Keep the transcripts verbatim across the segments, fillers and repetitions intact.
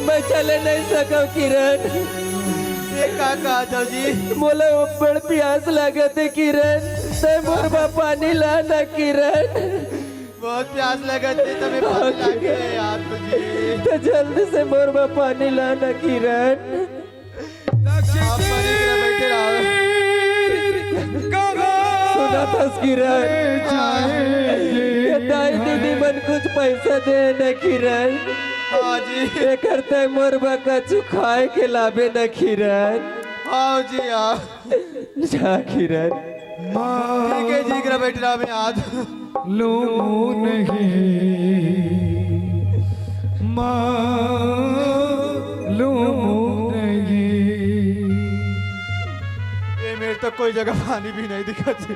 मैं चले नहीं सकव किरण। ये का कहा जाओ जी? मोला अब्बड़ प्यास लागत हे किरण, तै मोर बर पानी ला ना किरण। बहुत प्यास लगत हे, तमे पानी लागे यार तुझे। तो जल्दी से मोर बर पानी ला ना किरण। आप पानी के लिए बैठे रहो। सुना थस किरण, ये दाई दीदी मन कुछ पैसा दे न किरण। हाँ जी। एकर तै मोर बर कछु खाए के लाबे न किरण। हाँ जी, हाँ। जा किरण। ठीक है जी, करा बैठ रहा मैं आज। लूं नहीं, मालूम नहीं। ये मेरे तो कोई जगह पानी भी नहीं दिखा जी।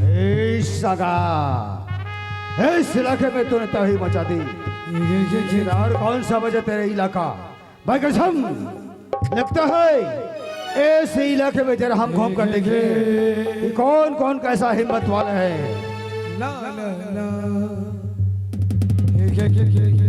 ए सगा, इस इलाके में तूने तबाही मचा दी। ये, ये, ये, ये और कौन सा वजह तेरे इलाका? भाई कसम, लगता है इस इलाके में जरा हम घूम कर देखें कि कौन कौन कैसा हिम्मत वाला है। ना, ना, ना। ये, ये, ये, ये, ये।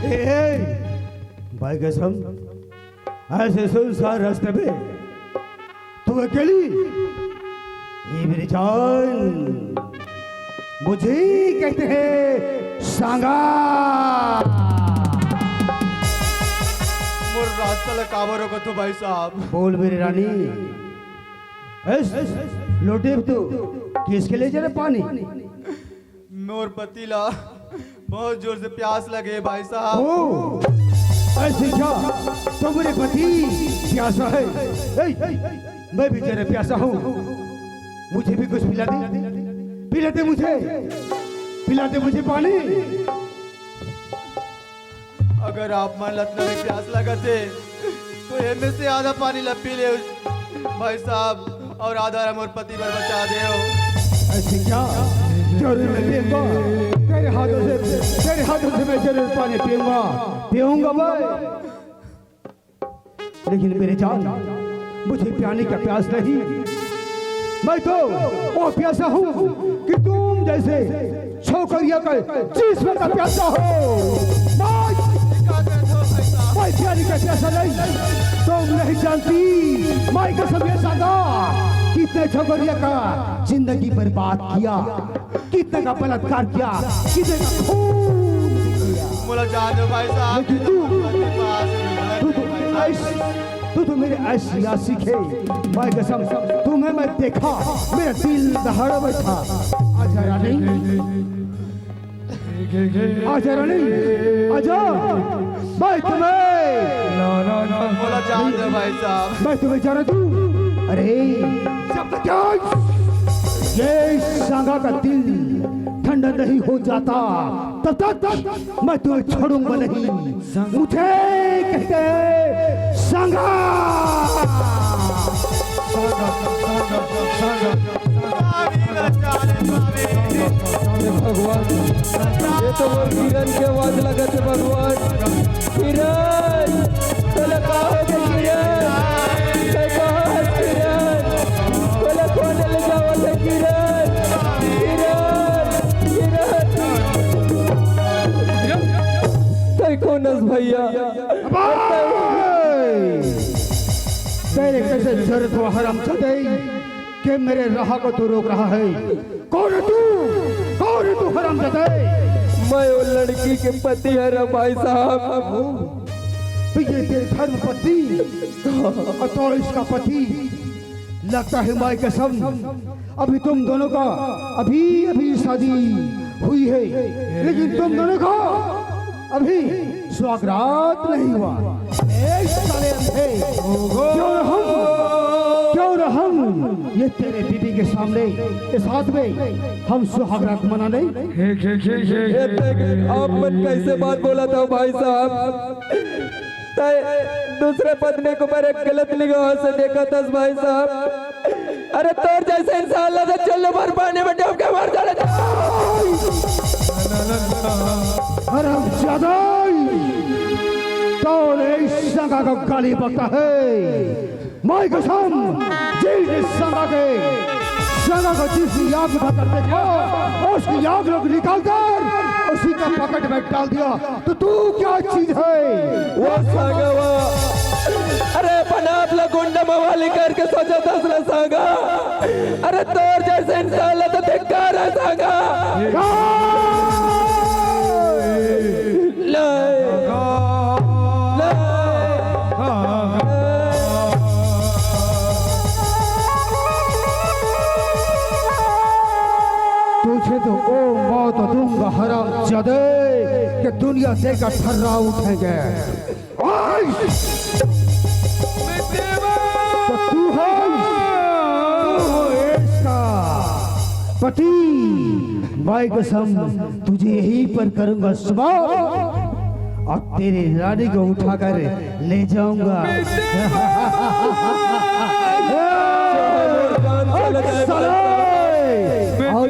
ए, भाई कसम, ऐसे सुनसान रास्ते पे तू अकेली? ये मेरी जान, मुझे कहते हैं सांगा। मोर रास्ता ला काबर रोकत हो भाई साहब? बोल मेरी रानी, इस लोटे में तू किसके लिए जरा पानी? मोर पति ला बहुत जोर से प्यास लगे भाई साहब। ओ, ऐसे क्या तुम्हारे पति प्यासा है? ए, मैं भी जरा प्यासा हूँ, मुझे भी कुछ पिला दे, पिला दे मुझे, पिला दे मुझे पानी। अगर आप मन ला अतना भी प्यास लगत हे, तो एमे से आधा पानी ला पी ले भाई साहब, और आधा ला मोर पति बर बचा दे हो। ऐसे क्या? जरूर मैं पीऊंगा। तेरे हाथों से, तेरे हाथों से मैं जरूर पानी पीऊंगा, पीऊंगा भाई। लेकिन मेरे जान, मुझे पानी का प्यास नहीं। मैं तो वो प्यासा हूँ कि तुम जैसे छोकरिया का जिस्म का प्यासा हो। मैं, मैं प्यारी का प्यासा नहीं, तुम नहीं जानती। मैं कसम ये सांगा, कितने छोकरिया का जिंदगी बर्बाद किया, कितने का बलात्कार किया, कितने का खून किया। मोला जान दो भाई साहब। लेकिन तू, तू तो ऐस-, तू तो मेरे ऐसी आशिक है, भाई कसम, तुम्हें मैं देखा, मेरा दिल दहाड़ा बैठा। आजा रानी, आजा रानी, आजा। मैं तुम्हें, मोला जान दो भाई साहब। मैं तुम्हें जाना दूं। अरे, जब तक ये सांगा का दिल ठंडा नहीं हो जाता, तब तक मैं तुम्हें छोड़ूंगा नहीं। मुझे कहते हैं सांगा। भगवान, ये तो मोर किरण के आवाज लगत हे भगवान। किरण, तोला का हो गे किरण? तै कहाँ हस किरण? तोला कोन ले जावत हे किरण? किरण, किरण। तै कोन हस भैया? अबे! तेरे कैसे जरूरत हो हरामजादे के मेरे राह को तू रोक रहा है? कौन है तू? कौन है तू हरामजादे? मैं वो लड़की के पति हरंव भाई साहब। तो ये तेरी धर्म पत्नी और तो इसका पति, लगता है माई कसम, अभी तुम दोनों का अभी अभी शादी हुई है, लेकिन तुम दोनों का अभी सुहागरात नहीं हुआ। ए साले अंधे, क्यों ना हम, क्यों ना हम ये तेरे बीबी के सामने, इस हाथ में हम सुहागरात मना ले। ये देख, आप मन कैसे बात बोला था भाई साहब? तय दूसरे पत्नी के ऊपर एक गलत निगाह से देखा था भाई साहब। अरे तोर जैसे इंसान ला तो चल भर पानी में डूब के मर जाना चाहिए। हरामजादा, तोरे संगा का गाली बकता है। माई कसम, जिस संगा के, संगा का जिस याद उठा कर देखा, उसकी याद लोग निकाल कर उसी का पॉकेट में डाल दिया। तो तू क्या चीज है? वो सागा वो। अरे अपन आप ला गुंडा मवाली करके सोचा था ना सागा। अरे तोर जैसे इंसान ला तो धिक्कार है सागा। नहीं। नहीं। तुझे तो ओ मौत दूंगा हरामजादे, कि दुनिया से का ठर्रा उठेंगे। ओए! तो तू है इसका पति। माई कसम, तुझे यहीं पर करूंगा समाप्त और तेरे रानी को उठाकर ले जाऊंगा। ओए साले! और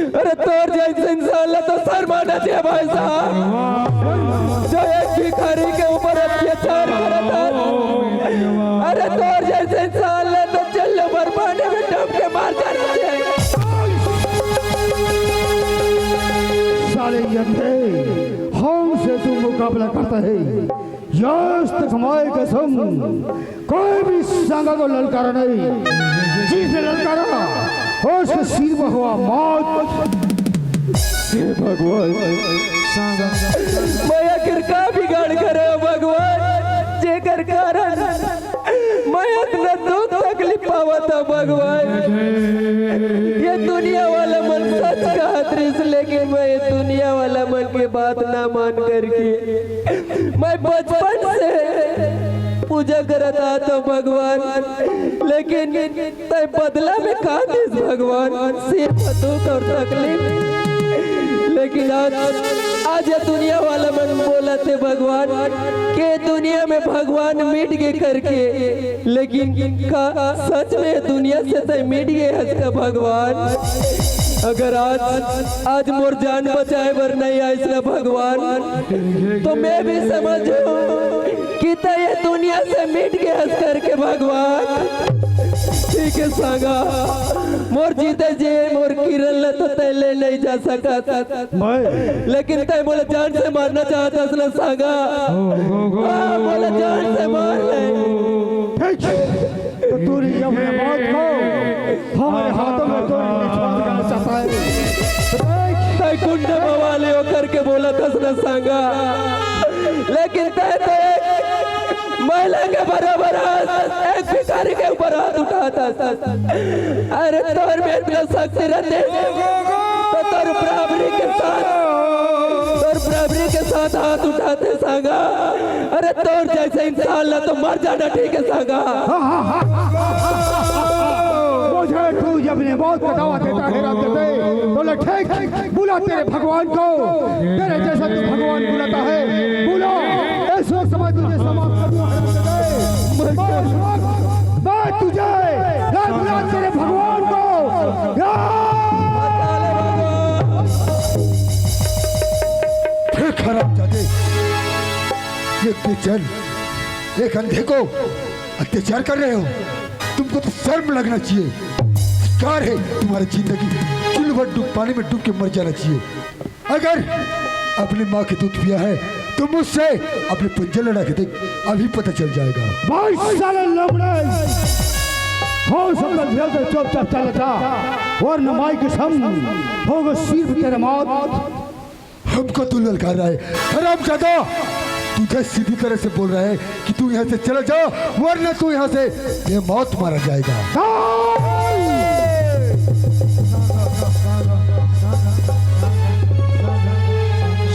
अरे तोर जैसे इंसान ला तो शर्माना चाहिए भाई साहब, जो एक भिखारी के ऊपर अत्याचार करता। अरे तोर जैसे इंसान ला तो चल भर पानी में डूब के मार जाना चाहिए। साले अंधे, हमसे तू मुकाबला करता है? आज तक माई कसम, कोई भी संगा को ललकारा नहीं। जिसने ललकारा, उसके सिर में हुआ मौत। हे भगवान, मैं आखिर का बिगाड़ करे हो भगवान, जेकर कारण मैं इतना दुख तकलीफ पावत हो भगवान। ये दुनिया वाला मन सच कहत रहिस, लेकिन मैं ये दुनिया वाला मन के बात ना मान करके मैं बचपन से पूजा करत आत हो भगवान, लेकिन तय बदला में का दिस भगवान? सिर्फ दुख और तकलीफ। लेकिन आज, आज ये दुनिया वाला मन बोलत हे भगवान, के दुनिया में भगवान मिट गे करके, लेकिन का सच में दुनिया से तय मिट गे हस का भगवान? अगर आज, आज मोर जान बचाए बर नहीं आइस ना भगवान, तो मैं भी समझूं कि तय ये दुनिया से मिट गे हस करके भगवान। ठीक है सागा, मोर जीते जी मोर किरण ला तो तय ले नहीं जा सकत, मैं लेकिन तय मोला जान से मारना चाहत हस ना सागा। हाँ, मोला जान से मार ले। ठीक है, तो तोरी अपने मौत को हमारे हाथों में तोरी निछावर करना चाहता है। तो देख, तय गुंडा मवाली हो करके बोलत हस ना सागा, लेकिन तय तो एक महिला के बराबर हस, एक भिखारी के ऊपर हाथ उठात हस। अरे तोर में इतना शक्ति रहते तो तोर बराबरी के साथ, तोर बराबरी के साथ हाथ उठाते सागा। अरे तोर जैसे इंसान ला तो मर जाना ठीक है सागा। मुझे तू जब अपने मौत का दावा देता है राम देवते, तो ले ठीक, बुला तेरे भगवान को, तेरे जैसा तू भगवान बुलाता है, बुला। इस वक्त मैं तुझे समाप्त कर दूं हराम देवते। मैं इस वक्त, मैं तुझे, ले बुला तेरे भगवान को। या! देख हरामजादे, ये अत्याचार, एक अंधे को अत्याचार कर रहे हो, तुमको तो शर्म लगना चाहिए। बेकार है तुम्हारी जिंदगी, चूल्हे पर डूब, पानी में डूब के मर जाना चाहिए। अगर अपनी माँ के दूध पिया है तो मुझसे अपने पंजे लड़ा के देख, अभी पता चल जाएगा। भाई साले लमड़े, हो सकता है चुपचाप चला जा, वरना माई कसम होगा सिर्फ तेरा मौत। हमको तू ललकार रहा है, हरामजादा, तुझे सीधी तरह से बोल रहा है कि तू यहाँ से चला जा, वरना तू यहाँ से बेमौत मारा जाएगा।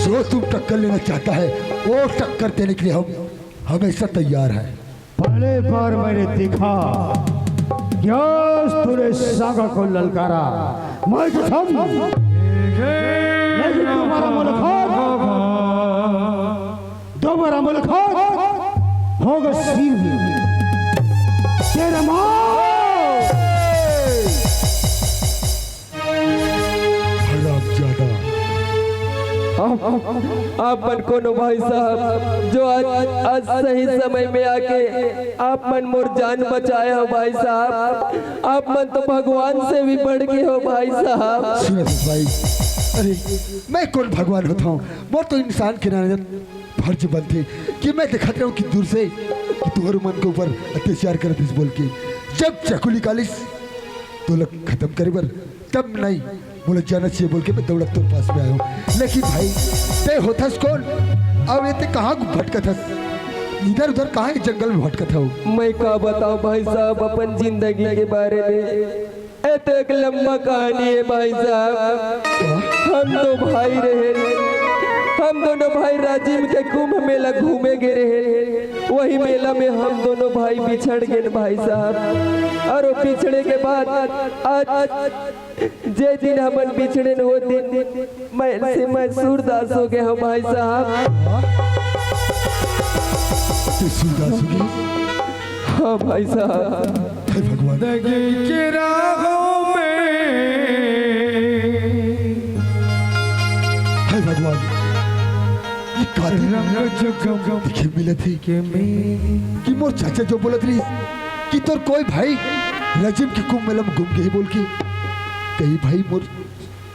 जो तू टक्कर लेना चाहता है, वो टक्कर देने के लिए हम हमेशा तैयार हैं। पहले बार मैंने देखा, क्या तूने सांगा को ललकारा। मैं तो थम, लेकिन तुम्हारा मुलाकात, दोबारा मुलाकात होगा सिर्फ तेरा माँ। हरामजादा। आप, आप मन कोनो भाई साहब, जो आज, आज सही समय में आके आप मन मोर जान बचाए हो भाई साहब। आप मन तो भगवान से भी बढ़ के हो भाई साहब। सुन भाई, अरे मैं कौन भगवान होता हूँ? मोर तो इंसान के नाते फर्ज बनथे कि मैं देखत रहूं कि दूर से कि तुहर मन के ऊपर अत्याचार करत हिस बोल के। जब चाकू निकालिस तो लग खत्म करे बर, तब नहीं बोले जाना चाहिए बोल के मैं दौड़त तोर पास में आया हूँ। लेकिन भाई, ते होथस कौन? अब ये ते कहाँ भटकत हस? इधर उधर कहाँ ये जंगल में भटकत हो? मैं का बताऊं भाई साहब अपन जिंदगी के बारे में। ए तो एक लंबा कहानी है भाई साहब। हम दो भाई रहे, हम दोनों भाई राजिम के कुंभ मेला घूमे गए रहे। वही मेला में हम दोनों भाई बिछड़ गए भाई साहब। और वो बिछड़े के बाद आज जे दिन हमन बिछड़े न, वो दिन मैं से मैं सूरदास हो गए हूँ भाई साहब। तू सूरदास हो गया? हाँ भाई साहब। हे भगवान। जिंदगी के राहों में हे भगवान, ये कातिल रंग जो गम देखे मिले थे के में। कि मोर चाचा जो बोलत रही कि तोर कोई भाई राजिम के कुंभ मेला में घूम गए बोल के, कहीं भाई मोर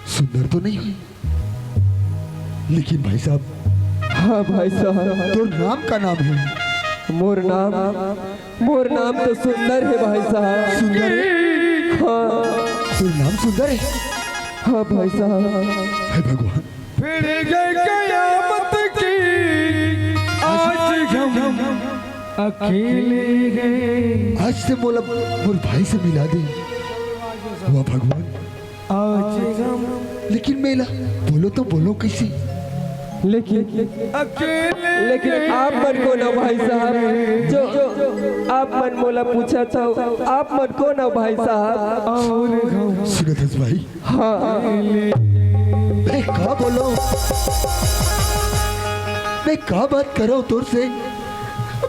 सुंदर तो नहीं है? लेकिन भाई साहब, हाँ भाई साहब। तोर नाम का नाम है? मोर नाम, मोर नाम तो सुंदर है भाई साहब। सुंदर है? हाँ। तोर नाम सुंदर है? हाँ भाई साहब। हे भगवान। फिर गए कयामत की आज हम अकेले हैं। आज से मोला मोर भाई से मिला दे। वाह भगवान। आज हम लेकिन मेला बोलो तो बोलो कैसे? लेकिन अकेले लेकिन आप मन कोन हो भाई साहब, जो आप मन मोला पूछत हो, आप मन कोन हो भाई साहब? और हम सुनत हस भाई? हाँ। मैं का बोलो, मैं का बात करो तोर से,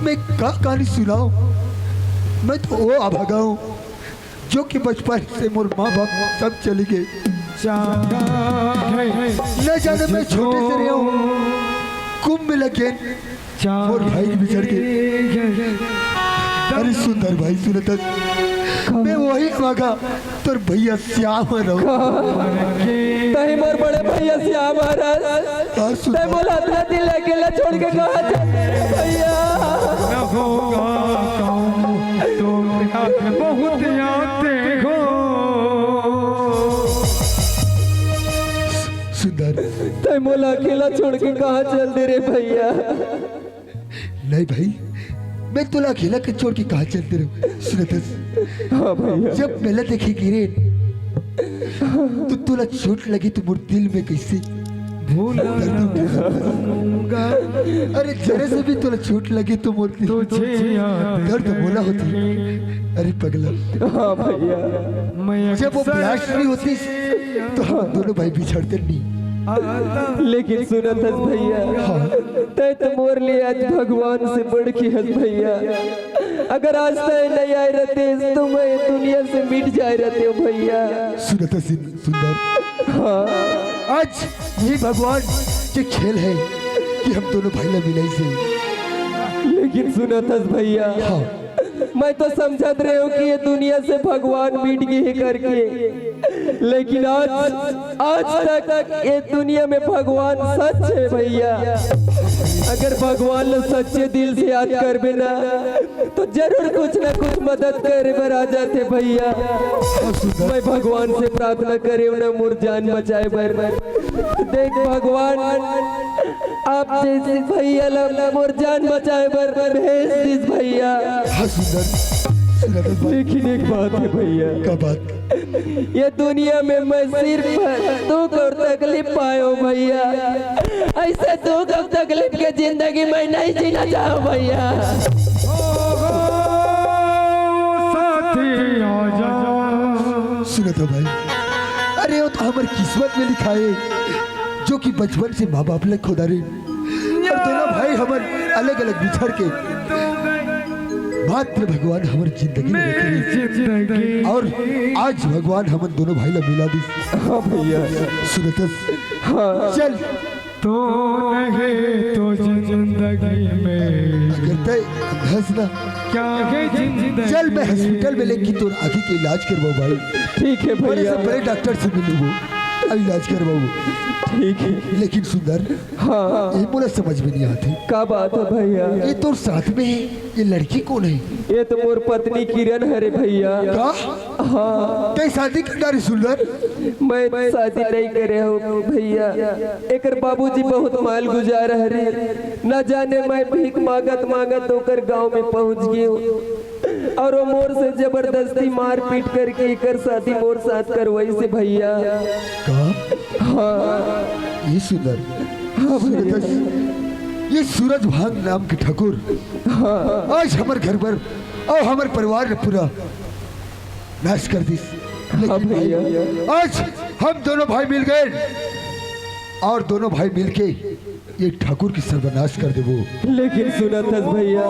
मैं का कहानी सुनाओ? मैं तो वो अभागा हूँ जो कि बचपन से मोर माँ बाप सब चली गए। न जाने मैं छोटे से रहा हूँ, कुंभ में लगे मोर भाई के बिछड़ के। अरे सुंदर भाई, सुनत हस, मैं वही मांगा तोर भैया श्याम रहो। तही मोर बड़े भैया श्याम हरस। हाँ, सुंदर। तै मोला अतना दिन ले अकेला छोड़ के कहाँ चल दे रे भैया? न होगा काम तो प्यार बहुत याद हो। सुंदर। तै मोला अकेला छोड़ के कहाँ चल दे रे भैया? नहीं भाई, मैं तोला अकेला के छोड़ के कहाँ चल दे रहा हूँ? सुनत हस, हाँ भैया। जब मेला देखे गिरे तो तोला चोट लगे तो मोर दिल में कैसे भूला दर्द उठे। अरे जरा से भी तोला चोट लगे तो मोर दिल तुझे याद दर्द बोला होती। अरे पगला। हाँ भैया। मैं जब वो अक्सर ब्लास्ट नहीं होती तो हम दोनों भाई बिछड़ते नहीं। लेकिन सुनत हस भैया, हाँ। तै तो मोर लिए आज भगवान से बढ़ के हस भैया। अगर आज तै नहीं आए रहते तो मैं दुनिया से मिट जाए रहते हूँ भैया। सुनत हस सुंदर, हाँ। आज ये भगवान के खेल है कि हम दोनों भाई ला मिलाई से। लेकिन सुनत हस भैया, हाँ। मैं तो समझत रहे हूँ कि ये दुनिया से भगवान मिट गए हैं करके, लेकिन आज, आज तक ये दुनिया में भगवान सच है भैया। अगर भगवान ला सच्चे दिल से याद करबे ना, तो जरूर कुछ ना कुछ मदद करे बर आ जाते भैया। मैं भगवान से प्रार्थना करे ना मोर जान बचाए बर। देख भगवान, आप जइसे भैया ला मोर जान बचाए बर भेज दिस भैया। हाँ सुंदर, सुंदर बात। लेकिन एक बात हे भैया, का बात? ये दुनिया में मैं सिर्फ दुख अउ तकलीफ पाए हँव भैया। अइसे दुख अउ तकलीफ के जिंदगी मैं नइ जीना चाहँव भैया। सुनत हव भाई, अरे वो तो हमर किस्मत में लिखाए, जो कि बचपन से माँ बाप ले खुदारे अउ दोनों भाई हमर अलग-अलग बिछड़ के मात्र भगवान हमर जिंदगी में रखे। अउ आज भगवान हमन दोनों भाई ला मिला दिस। हाँ भैया। सुनत हस? हाँ। चल। तो नहीं तो जिंदगी में अगर तय हँस ना, क्या है जिंदगी चल, मैं हॉस्पिटल में लेके तोर आँखी के इलाज करवाहूँ भाई। ठीक है बड़े से भैया। बड़े डॉक्टर से मिलहूँ अउ इलाज करवाहूँ। ठीक है। लेकिन सुंदर, हाँ। ये मोला समझ में नइ आत हे। का बात हे भैया? ये तोर साथ में हे, ये लड़की कोन हे? ये तो मोर पत्नी किरण हरे भैया। का? हाँ। तय शादी कर डारे सुंदर? मैं शादी नइ करे हँव भैया। एकर बाबूजी बहुत मालगुजार हरे। न जाने मैं भीख माँगत माँगत ओकर गाँव में पहुँच गेंव। अउ वो मोर से जबरदस्ती मारपीट करके एकर शादी मोर साथ करवाइस हे भैया। का? हाँ। ये सुंदर, हाँ भैया। सुनत हस, ये सूरज भान नाम के ठाकुर हाँ। आज हमर घर बर अउ हमर परिवार ला पूरा नाश कर दिस। हाँ लेकिन भैया। भाई, आज हम दोनों भाई मिल गए अउ दोनों भाई मिलके ये ठाकुर के सर्वनाश कर देबो। लेकिन सुनत हस भैया,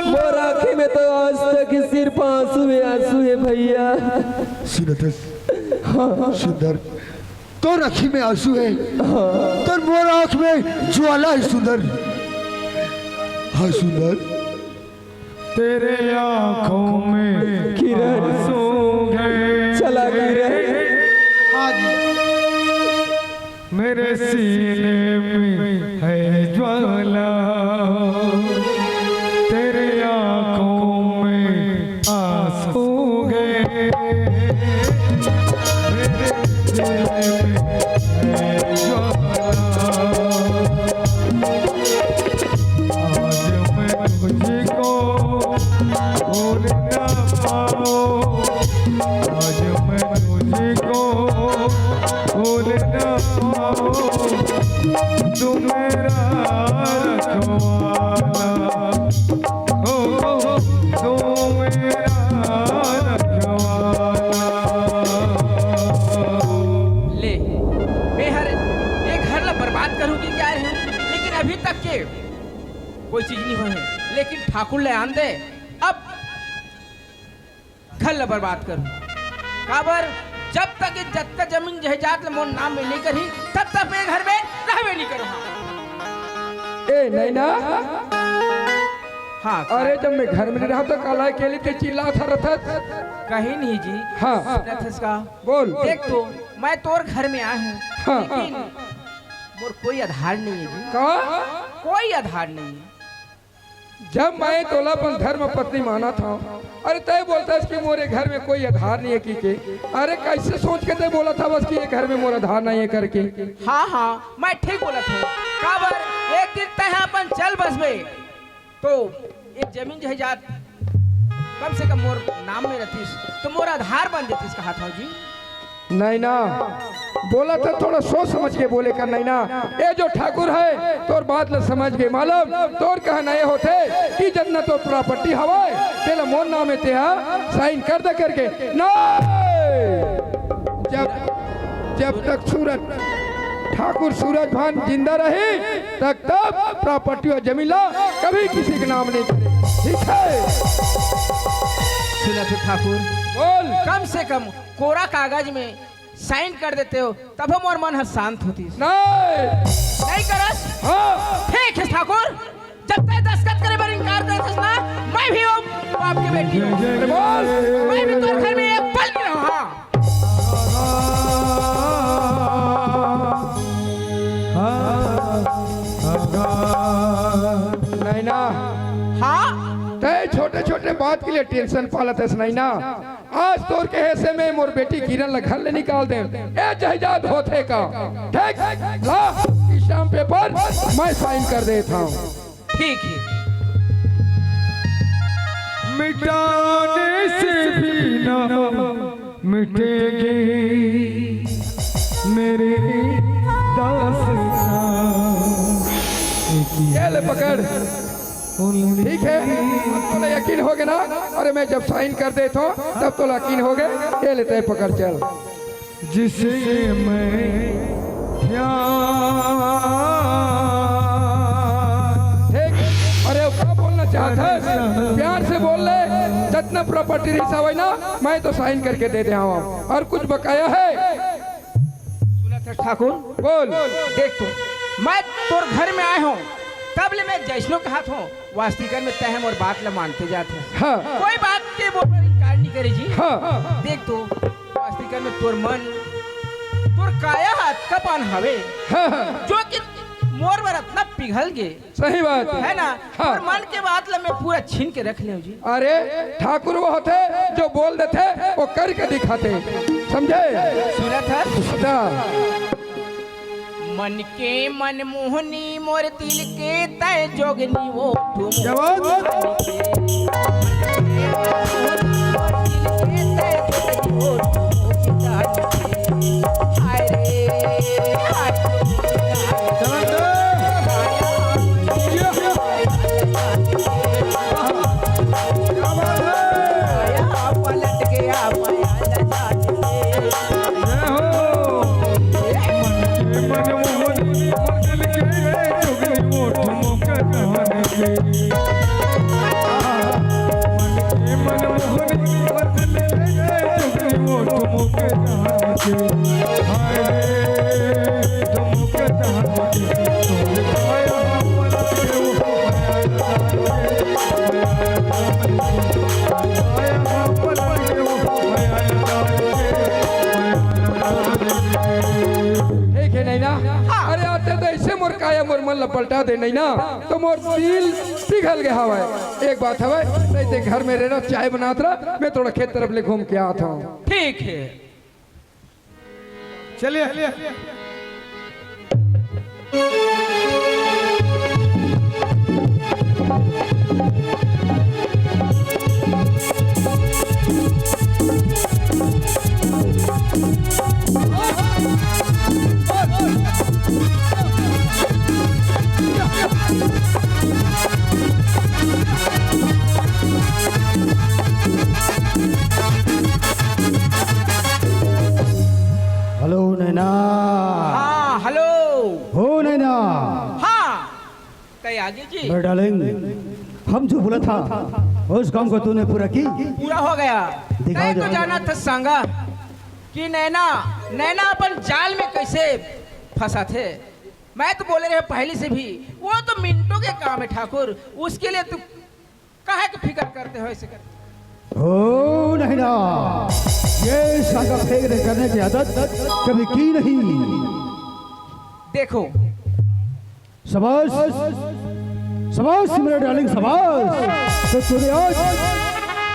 मोर आँखी में तो आज तक ही सिर्फ आँसू हे, आँसू हे भैया। सुनत हस? हाँ। सुंदर, तोर आँखी में आँसू हे, हाँ। तोर मोर आँख में ज्वाला हे सुंदर। हाँ सुंदर। तेरे आँखों में किरण। आँसू हैं। चला किरण। हाँ जी। मेरे सीने में है ज्वाला, तेरे आँखों में आँसू हैं। मेरे सीने में है ज्वाला, आज मैं तुझको भूल ना पाऊँ, आज मैं तुझको भूल ना पाऊँ, तू मेरा रखवाला, ओ, तू मेरा रखवाला। ले, मैं हर एक घर ला बर्बाद करूँ कहिके आए हँव, लेकिन अभी तक के कोई चीज नइ होए हे, लेकिन ठाकुर ले आन दे, अब घर ला बर्बाद करूँ। काबर, जब तक ये जतका जमीन जायदाद ला मोर नाम में नइ करही, तब तक मैं घर में रहबे नइ करूँ। ए, नैना। हाँ, अरे, जब मैं घर में नइ रहँव, त काला अकेली ते चिल्लात रथस? कहीं नहीं जी। हाँ। रथस का? बोल। देख तो, मैं तोर घर में आए हँव, हाँ। लेकिन मोर कोई आधार नहीं हे जी। का? कोई आधार नहीं हे। जब मैं तोला अपन धर्म पत्नी मानत हँव, अरे तय बोलथस कि मोरे घर में कोई आधार नहीं हे कहिके। अरे कइसे सोच के तय बोलत हवस कि ये घर में मोर आधार नहीं हे करके? हाँ, हाँ, मैं ठीक बोलत हँव। काबर एक दिन तय ह अपन चल बसबे, तो ये जमीन जायदाद कम से कम मोर नाम में रहितिस, तो मोर आधार बन जतिस, कहत हँव जी। नैना, बोलत हँव थोड़ा सोच समझ के बोले कर नैना। ये जो ठाकुर हे, तोर बात ला समझ गे मालूम, तोर कहना ये होथे कि जतना तोर प्रॉपर्टी हवय, तेला मोर नाम में तेहा साइन कर दे करके। नहीं! जब, जब तक सूरज, ठाकुर सूरज भान जिंदा रही, तब तक प्रॉपर्टी अउ जमीन ला कभी किसी के नाम नहीं करे। ठीक हे? सुनत हो ठाकुर, बोल। कम से कम कोरा कागज में साइन कर देते हो, तभो मोर मन ह शांत होतिस। नहीं। नहीं करस? हाँ। ठीक हे ठाकुर, जब तय दस्तखत करे बर इनकार करत हस ना, मैं भी वो बाप के बेटी हँव। अरे बोल। मैं भी तोर घर में एक पल नहीं रहूँ। हाँ। नैना। हाँ? तय छोटे-छोटे बात के लिए टेंशन पालत हस नैना। आज तोर कहे से मैं मोर बेटी किरण ला घर ले निकाल देंव। ए जायदाद होथे का? ठीक? ला, ई स्टाम्प पेपर मैं साइन कर देत हंव। ठीक है। मिटाने से भी ना मिटेगी मेरी दास्तां। ये ले पकड़। ठीक है, तोला यकीन होगे ना? अरे, मैं जब साइन कर देत हंव, तब तोला यकीन होगे। ये ले, तैं पकड़, चल। जिसे मैं प्यार ठीक। अरे, अब का बोलना चाहत हस? प्यार से बोल ले। जतना प्रॉपर्टी रहिस हवय ना, मैं तो साइन करके दे दे हंव। अउर कुछ बकाया है? सुनत हस ठाकुर? बोल। देख तो, मैं तोर घर में आए हंव, तब ले मैं जइसनो कहत हंव, वास्तविकता में तैं ह मोर बात ला मानते जात हस। हाँ। कोई बात के मोर बर इनकार नहीं करे जी। हाँ। देख तो, वास्तविकता में तोर मन, तोर काया ह अतका पान हवे, हाँ, हाँ। जो कि मोर बर अतना पिघल गे। सही बात। है ना? हाँ। अउ मन के बात ला मैं पूरा छीन के रख लेंव जी। अरे, ठाकुर वो होथे, जो बोल देथे, वो करके दिखाथे। समझे? सुनत हस? हाँ। मन के मनमोहनी, मोर दिल के तैं जोगनी, वो ठुमो। क्या बात? मन के मनमोहनी, मोर दिल के तैं जोगनी, वो ठुमो। हाय रे, हाय। ठीक है, नैना? हाँ। अरे, आते तो ऐसे मोर काया, मोर मन ला पलटा दे, नैना, तो मोर दिल पिघल गया हवय। एक बात हवय, नहीं ते घर में रहना, चाय बनात रह, मैं थोड़ा खेत तरफ ले घूम के आत हंव। ठीक है। चलिए। हेलो नैना। हाँ, हेलो। हो नैना। हाँ, तैं आगे जी। मेरे डार्लिंग, हम जो बोला था, उस काम को तूने पूरा की? पूरा हो गया। दिखा तैं तो जाना था संगा कि नैना, नैना अपन जाल में कैसे फंसाथे। मैं तो बोले रहे पहले से भी, वो तो मिनटों के काम है ठाकुर, उसके लिए तू काहे के फिकर करते हो ऐसे करते? ओ नैना, ये सागा फेंक दे करने की आदत कभी की नहीं। देखो, शाबाश, शाबाश मेरे डार्लिंग, शाबाश। तो तूने आज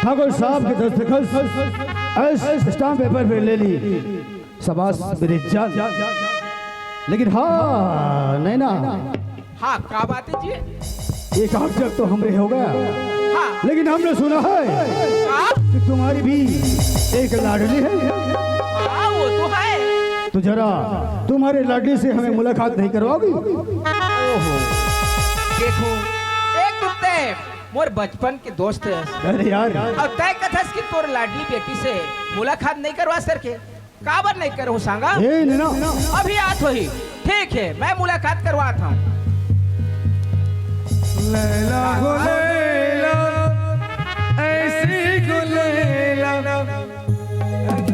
ठाकुर साहब के दस्तखत इस स्टाम्प पेपर पे ले ली। शाबाश मेरी जान। लेकिन हाँ नैना, हाँ, का बात है जी? एक आक्षेप तो हमरे हो गया। हाँ। लेकिन हमने सुना है हाँ? कि तुम्हारी भी एक लाडली है। हाँ, वो तो है। तो जरा तुम्हारे लाडली से हमें मुलाकात नहीं करवाओगी? ओहो, देखो, एक तो तैं मोर बचपन के दोस्त है। अरे यार। अउ तैं कथस कि तोर लाडली बेटी से मुलाकात नहीं करवा सके। काबर नहीं करो सांगा? ए नैना। अभी आत होही। ठीक है, मैं मुलाकात करवात हूँ। लैला हो लैला, ऐसी को लैला।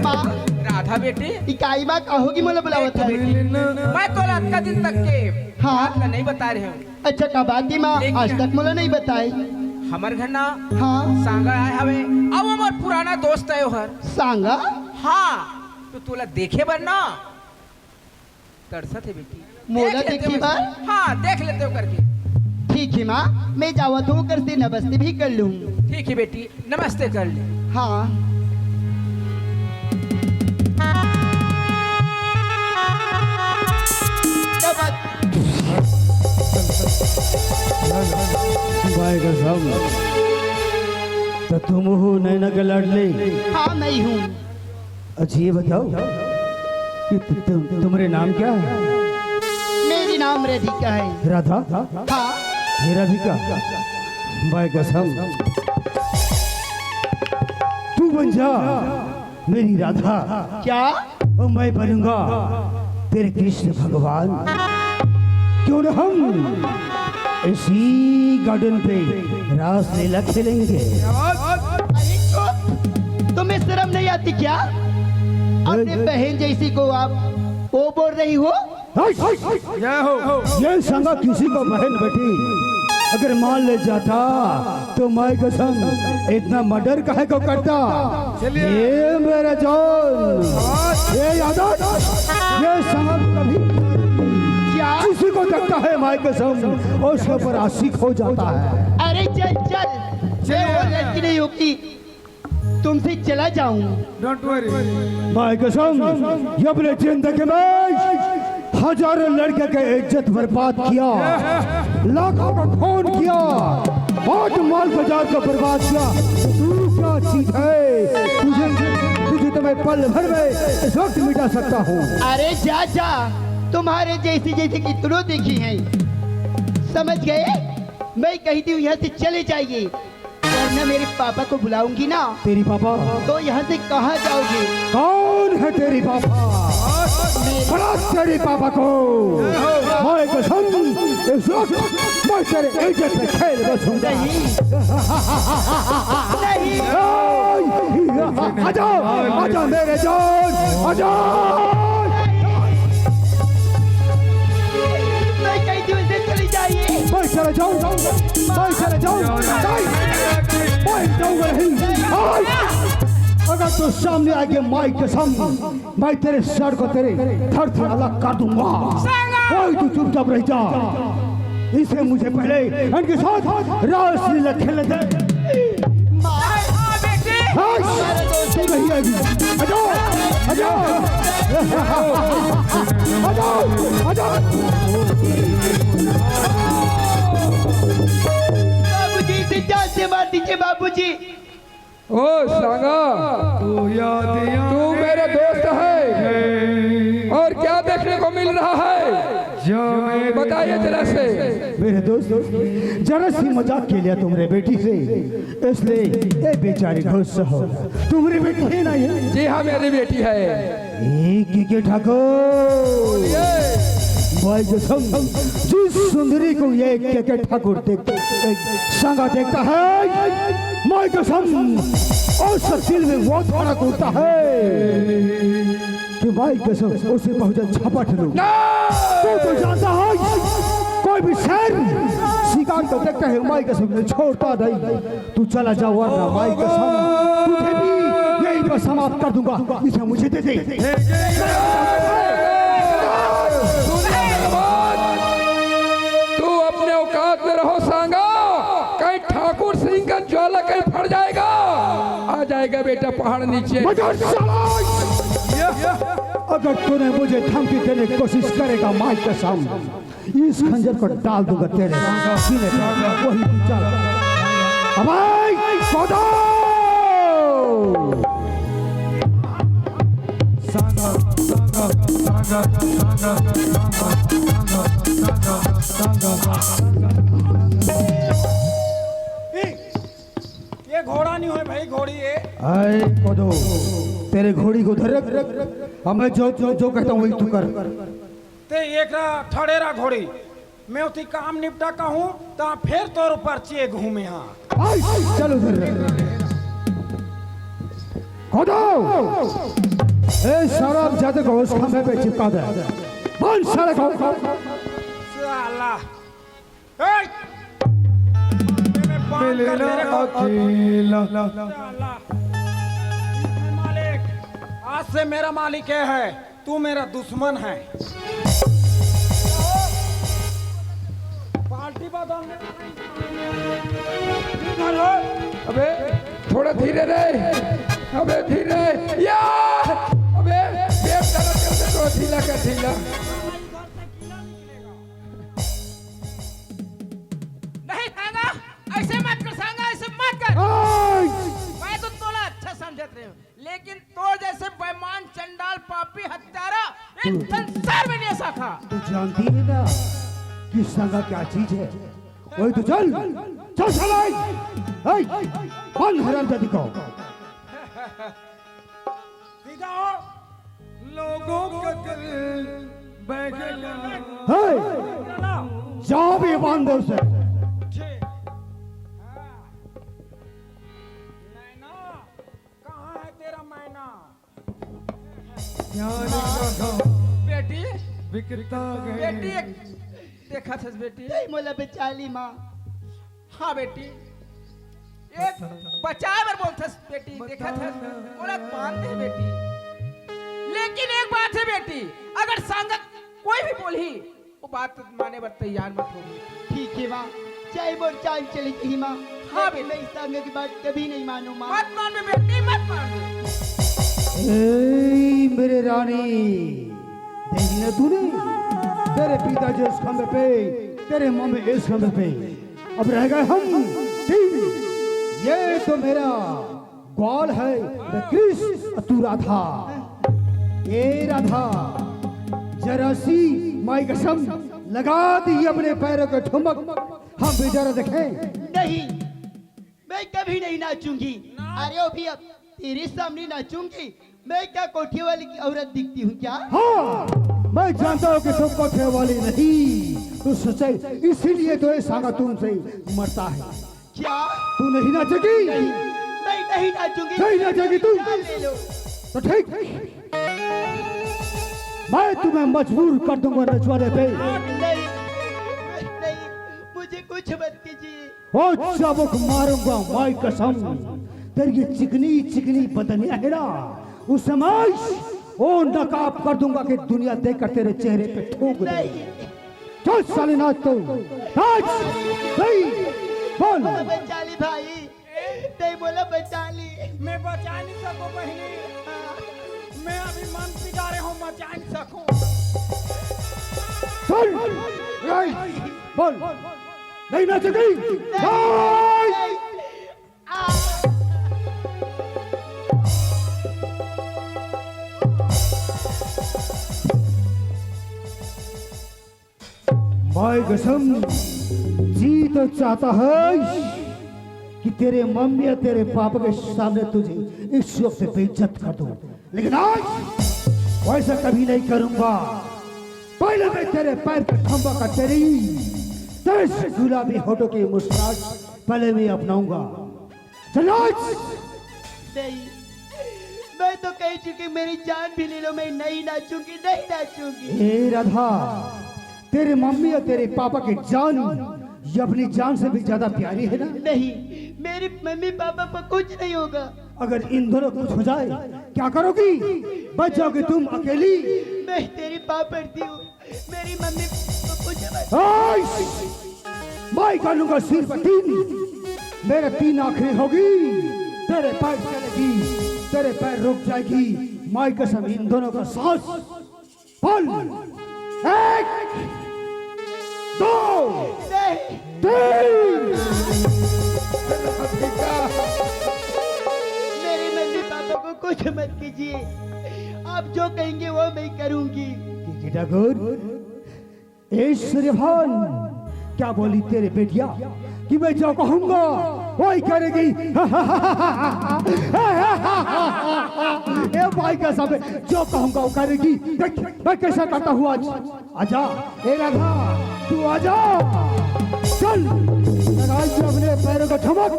माँ, राधा बेटी। इकाई माँ कहोगी मोला बुलावत है। मैं तो अतका दिन तक के हाँ। बात ला नहीं बता रहे हूँ। अच्छा, का बात ही माँ लेकिन आज तक मोला नहीं बताई। हमर घर ना हाँ। सांगा आए हवे, अब हमर पुराना दोस्त आयो हर। सांगा? हाँ। तो तोला देखे बर ना तरसत हे बेटी। मोला देख लेते देखी हो बर? हाँ, देख लेते हो करके। ठीक है माँ, मैं जावत हूँ, ओकर से नमस्ते भी कर लूँ। ठीक है बेटी, नमस्ते कर ले। हाँ। क्या बात? भाई कसम, तो तुम हो नैना के लाडली? हाँ, मैं ही हूँ। अच्छा, ये बताओ कि तु-, तु-, तुम्हारे नाम क्या है? मेरी नाम राधिका है। राधा? हाँ। हे राधिका, भाई कसम, तू बन जा मेरी राधा। क्या? और मैं बनूंगा तेरे कृष्ण भगवान। क्यों न हम इसी गार्डन पे रासलीला खेलेंगे। अरे चुप! तुम्हें शर्म नहीं आती क्या? अपने बहन जैसी को आप वो बोल रही हो? ये संगा किसी को बहन बेटी अगर मान ले जाता तो मैं कसम इतना मर्डर काहे को करता? ये मेरा जान, ये यादव, ये संगा कभी क्या? किसी को देखता है मैं कसम उसके ऊपर आशिक हो जाता है। अरे चल चल, मैं वो लड़की नहीं हूँ कि तुमसे चला जाऊं। Don't worry. भाई कसम, ये अपने जिंदगी में हजारों लड़के के इज्जत बर्बाद किया, लाखों का खून किया, बहुत माल बाजार को बर्बाद किया। तू क्या चीज है? तुझे, तुझे तो मैं पल भर में इस वक्त मिटा सकता हूँ। अरे जा जा, तुम्हारे जैसी जैसी कितनों देखी हैं। समझ गए? मैं कहती हूँ यहाँ से चले जाइए। वरना मेरे पापा को बुलाऊंगी ना। तेरी पापा? तो यहाँ से कहाँ जाओगे? कौन है तेरी पापा? बता तेरी पापा को। मैं कसम, इस वक्त मैं तेरे इज्जत पे खेल बसूंगा। नहीं। नहीं। आजा, आजा मेरे जान, आजा। मैं कहती हूँ इसे चली जाइए। मैं चला जाऊँ, मैं चला जाऊँ, नहीं, मैं जाऊँगा नहीं। अगर तू सामने आगे, माई कसम, मैं तेरे सर को तेरे धड़ से अलग कर दूंगा। कोई तू चुपचाप रह जा। इसे मुझे पहले इनके साथ रासलीला खेलने दे। हाँ, तू नहीं आएगी। आ जाओ, आ जाओ। आ जाओ, आ जाओ। बाबूजी, इसे जान से मार दीजिए बाबूजी। ओ सांगा, तू मेरे दोस्त है और क्या देखने को मिल रहा है, बताइए जरा से। मेरे दोस्त, जरा सी मजाक के लिए तुम्हारे बेटी से, इसलिए ये बेचारी गुस्सा हो। तुम्हारी बेटी है ना ये? जी हाँ, मेरी बेटी है। एक के ठाकुर, भाई कसम, जिस सुंदरी को ये के के ठाकुर देख, संगा देखता है, माई कसम, और सब दिल में वो धड़क उठता है कि माई कसम उसे बहुत अच्छा पट लूं। तू तो जानता है, कोई भी शेर शिकार को देखता है, माई कसम ने छोड़ता नहीं। तू चला जा वरना माई कसम तुझे भी यहीं पर समाप्त कर दूंगा। इसे मुझे दे दे। तू अपने औकात में रहो सांगा, कहीं ठाकुर सिंह का ज्वाला कहीं फट जाएगा, आ जाएगा बेटा पहाड़ नीचे। मगर साला, अगर तूने मुझे धमकी देने की कोशिश करेगा माई कसम, इस खंजर को डाल दूंगा तेरे सीने पे। वही तू चल। अबे कोदो! ये घोड़ा नहीं है भाई, घोड़ी है। आए कोदो, तेरे घोड़ी को धर रख। अब मैं जो जो जो कहता हूँ वही तू कर। ते एक ठड़ेरा घोड़ी, मैं उठी काम निपटा कहूँ, ता फेर तोर ऊपर चे घूमे हाँ। आई, चल उधर। खोदो। ए, शराब जाते को उस खंभे पे चिपका दे। बंद साले को। साला। ए! मैं बात कर मिलना तेरे को। अकेला। साला। मालिक, आज से मेरा मालिक ये है। तू मेरा दुश्मन है। पार्टी बदलने। अबे थोड़ा धीरे रे, अबे धीरे। या! अबे पेट दर्द करते, थोड़ा ढीला कर, ढीला। ऐसे मत कर सांगा, ऐसे मत कर। ओए! मैं तो तोला अच्छा समझत रहे हूँ, लेकिन तोर जैसे बेईमान, चंडाल, पापी, हत्यारा एक संसार में नहीं ऐसा था। तू जानती है ना कि संगा क्या चीज है? वही तो चल, चल साला। ए, बंद हरामजादी को। सीधा हो। लोगों का दिल बहकेगा। हे! जाओ भी बांध दो उसे। ठीक। हाँ। नैना, कहाँ है तेरा मैना? यार, बेटी, बिकता गए। बेटी, एक देखा था बेटी। नहीं, मोला बेचाली माँ। हाँ बेटी, एक बचाए बर बोलथस बेटी, देखत हस, ओला मान दे बेटी। लेकिन एक बात है बेटी, अगर संग कोई भी बोलही, वो बात माने बर तैयार मत हो। ठीक है माँ, चाहे मोर जान चली गई माँ, हाँ लेकिन बेटी। मैं इस संग की बात कभी नहीं मानू माँ। मत मान बे बेटी, मत मान बे। ए, मेरे रानी, देखी ना तूने, तेरे पिताजी इस खंभे पे, तेरे मम्मी इस खंभे पे, अब रह गए हम तीन। ये तो मेरा ग्वाल है, the कृष, तू राधा। ए राधा, जरा सी माई कसम लगा दी अपने पैरों के ठुमक, हम भी जरा देखें। नहीं, मैं कभी नहीं नाचूंगी। अरे अभी अब तेरे सामने नाचूंगी? मैं क्या कोठे वाली की औरत दिखती हूँ क्या? हाँ, मैं जानता हूँ कि तुम कोठे वाली नहीं, तू सच्चाई, इसीलिए तो ये सांगा तुमसे मरता है। क्या? तू नहीं नाचेगी? नहीं, मैं नहीं नाचूंगी। नहीं नाचेगी तू? क्या ले लो? तो ठीक, मैं तुम्हें मजबूर कर दूंगा नचवाने पे। नहीं, नहीं, मुझे कुछ मत कीजिए। ओ चाबुक मारूंगा माई कसम, तेरी ये चिकनी चिकनी बदनिया है ना, उसे मैं ओ नकाब कर दूंगा कि दुनिया देखकर तेरे चेहरे पे थूक दे। नहीं। चल साले नाच तो, नाच। नहीं, बोल। मोला बचा ली भाई, नहीं मोला बचा ली। मैं बचा नहीं सकूं बहनी, मैं अभी मन पिघारे हूँ, बचा नहीं सकूं। बोल, नहीं, बोल, नहीं नाचेगी। नहीं। माई कसम, जी तो चाहता है कि तेरे मम्मी और तेरे पापा के सामने तुझे इस वक्त बेइज्जत कर दूं, लेकिन आज वैसा कभी नहीं करूंगा। पहले मैं तेरे पैर का खंभा का तेरी तेरे गुलाबी होठों की मुस्कुराहट पहले मैं अपनाऊंगा। चल नाच। नहीं, मैं तो कह चुकी, मेरी जान भी ले लो, मैं नहीं नाचूंगी, नहीं नाचूंगी। ए राधा, तेरे मम्मी और तेरे पापा की जान ये अपनी जान से भी ज्यादा प्यारी है ना? नहीं, मेरे मम्मी पापा को कुछ नहीं होगा। अगर इन दोनों को कुछ हो जाए, क्या करोगी? बच जाओगी तुम अकेली। मैं तेरे पाँव पड़ती हूँ, मेरी मम्मी को कुछ मत। ओए! माई कानू का सिर पर तीन, मेरे तीन आखिरी होगी, तेरे पैर चलेगी, तेरे पैर रुक जाएगी। माई कसम, इन दोनों का सांस। बोल, एक, दो, नहीं। तीन। मेरे मम्मी पापा को कुछ मत कीजिए, आप जो कहेंगे वो मैं करूंगी। ठाकुर, ए सूर्यभान, क्या बोली तेरे बेटिया कि मैं जो कहूंगा वही करेगी? ए भाई का सब जो कहूंगा वो करेगी। देख मैं कैसा करता हूँ आज। आजा ए राधा, तू आजा। चल लगाई अपने पैरों का ठमक,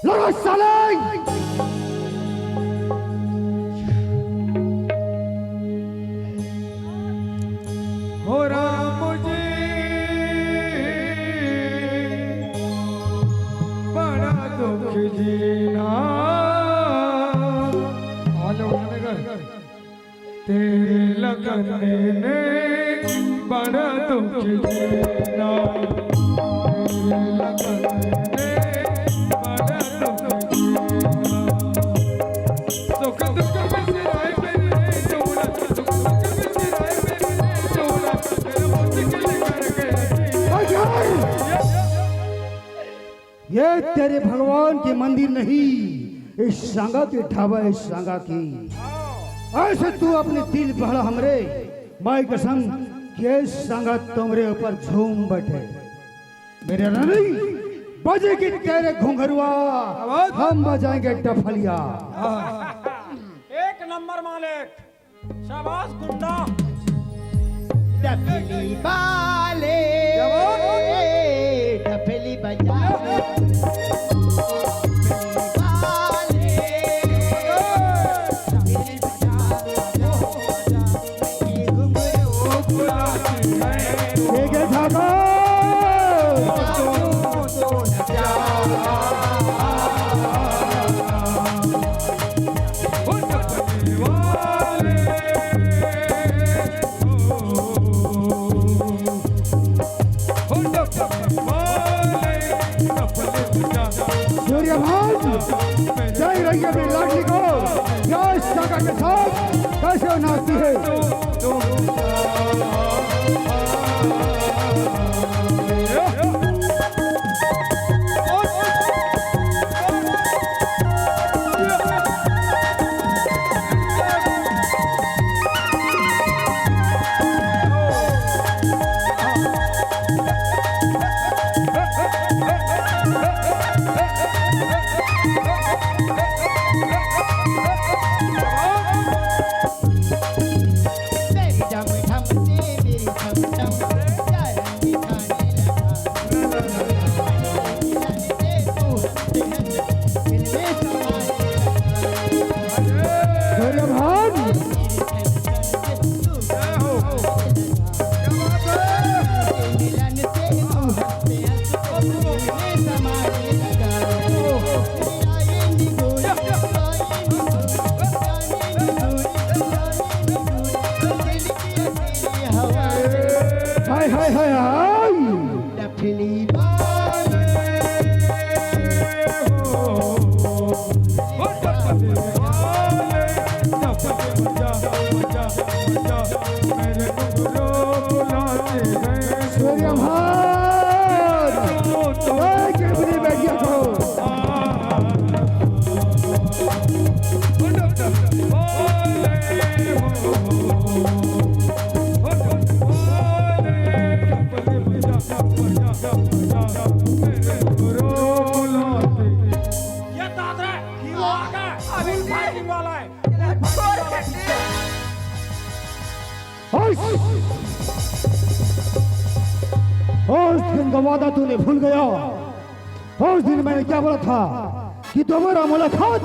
लगा साले। हो राम जी, बड़ा दुख जीना। आलो गाने कर। तेरे लगन ने बड़ा दुख जीना। तेरे लगन ने बड़ा दुख जीना। सुख दुख में सिराए मेरे जोड़ा, सुख दुख में सिराए मेरे जोड़ा, तेरा मुश्किल करके जीना। ये तेरे भगवान के मंदिर नहीं, ये सांगा के ढाबा है, सांगा के। ऐसे तू अपने दिल बहला हमरे, माई कसम, ये सांगा तुमरे ऊपर झूम बैठे। मेरे रानी, बजेगी तेरे घुंघरुआ, हम बजाएंगे डफलिया। एक नंबर मालिक। शाबाश गुंडा। डफली वाले, क्या बात? डफली बजा। डफली वाले, डफली बजा। एक, एक, ठाकुर। सूर्यभान, जय रैया में लाडली को, जय सागर के साथ कैसे नाचती है। हाय, हाय, हाय, हाय। सूर्यभान, जय गिरगिटी बैठिया को। ये दादरा, ये लड़का अभी fighting वाला है। उस दिन का वादा तूने भूल गया। उस दिन मैंने क्या बोला था कि दोबारा मुलाकात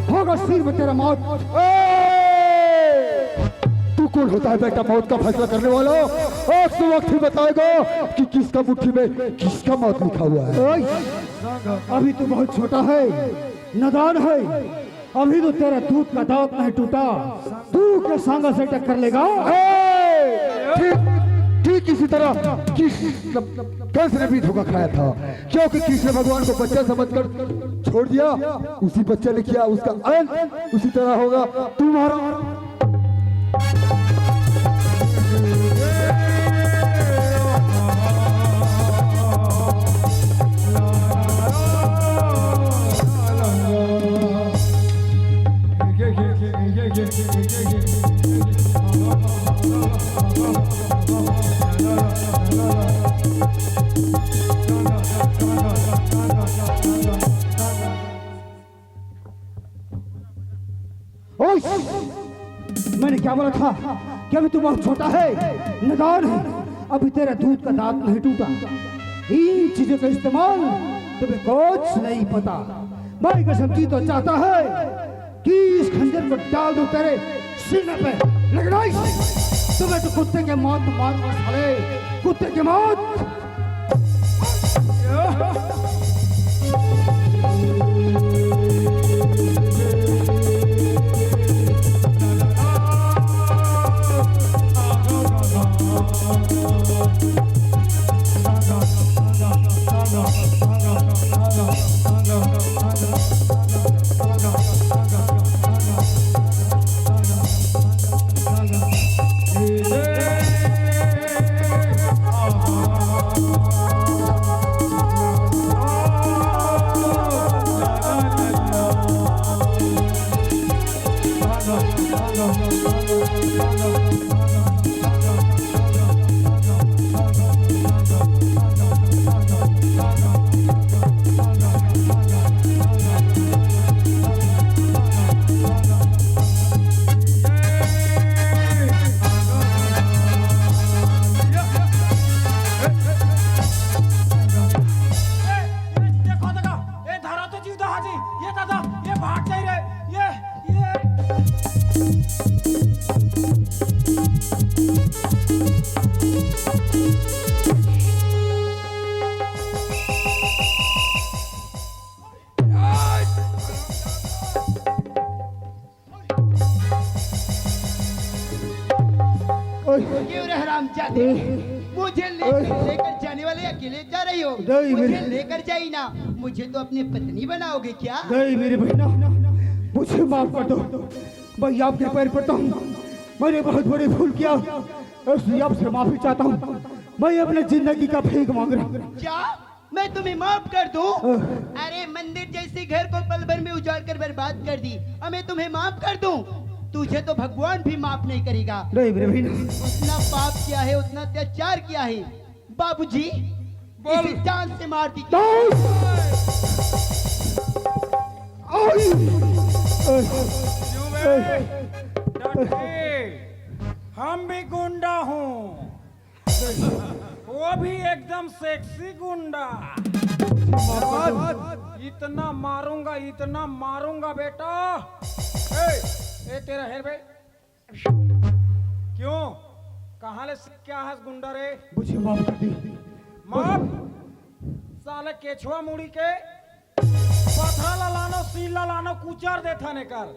होगा, सिर में तेरा मौत। ए! तू कौन होता है बेटा मौत का फैसला करने वाला? आज तो वक्त ही बताएगा कि किसका मुट्ठी में किसका मौत लिखा हुआ है। ओए, अभी तू बहुत छोटा है, नादान है, अभी तो तेरा दूध का दांत नहीं टूटा, तू के सांगा से टक्कर लेगा? ए! ठीक, ठीक इसी तरह किस कंस ने भी धोखा खाया था, क्योंकि कृष्ण भगवान को बच्चा समझकर छोड़ दिया, उसी बच्चा ने किया उसका अंत, उसी तरह होगा तुम्हारा। ओए! मैंने क्या बोला था कि अभी तू बहुत छोटा है, नादान है, अभी तेरा दूध का दांत नहीं टूटा। इन चीजों का इस्तेमाल तुम्हें कुछ नहीं पता। भाई कसम जी तो चाहता है कि इस खंजर को डाल दूं तेरे सीने पे, लेकिन नहीं, तुम्हें तो कुत्ते के मौत मारूंगा साले, कुत्ते के मौत। जी, ये दादा, ये भाग जाई रे, ये, ये। ओए। क्यों रे हरामजादे? ओए। मुझे लेकर, ओए। लेकर जाने वाले अकेले जा रही हो? नहीं, मुझे मेरे लेकर जाई ना, मुझे तो अपनी पत्नी बनाओगे क्या? नहीं मेरी बहना, मुझे माफ कर दो, मैं आपके पैर पड़ता हूँ। मैंने बहुत बड़ी भूल किया, इसलिए आपसे माफी चाहता हूँ। मैं अपने जिंदगी का भीख मांग रहा हूँ। क्या मैं तुम्हें माफ कर दूं? अरे, मंदिर जैसे घर को पल भर में उजाड़ कर बर्बाद कर दी, और मैं तुम्हें माफ कर दूं? तुझे तो भगवान भी माफ नहीं करेगा। नहीं मेरे भाई, नहीं। उतना पाप किया है, उतना अत्याचार किया है। बाबूजी, बोल। इसे जान से मार दीजिए। नहीं। आई। क्यों बे? डटे। हम भी गुंडा हूँ। वो भी एकदम सेक्सी गुंडा। इतना मारूंगा, इतना मारूंगा बेटा। ए, ए तेरा हेर बे। क्यों? कहाँ ले सीख के आया हस गुंडा रे? मुझे माफ कर दी। माफ? साले केछुआ मुड़ी के पथरा ला लानो, सील ला लानो, कुचर देथन एकर।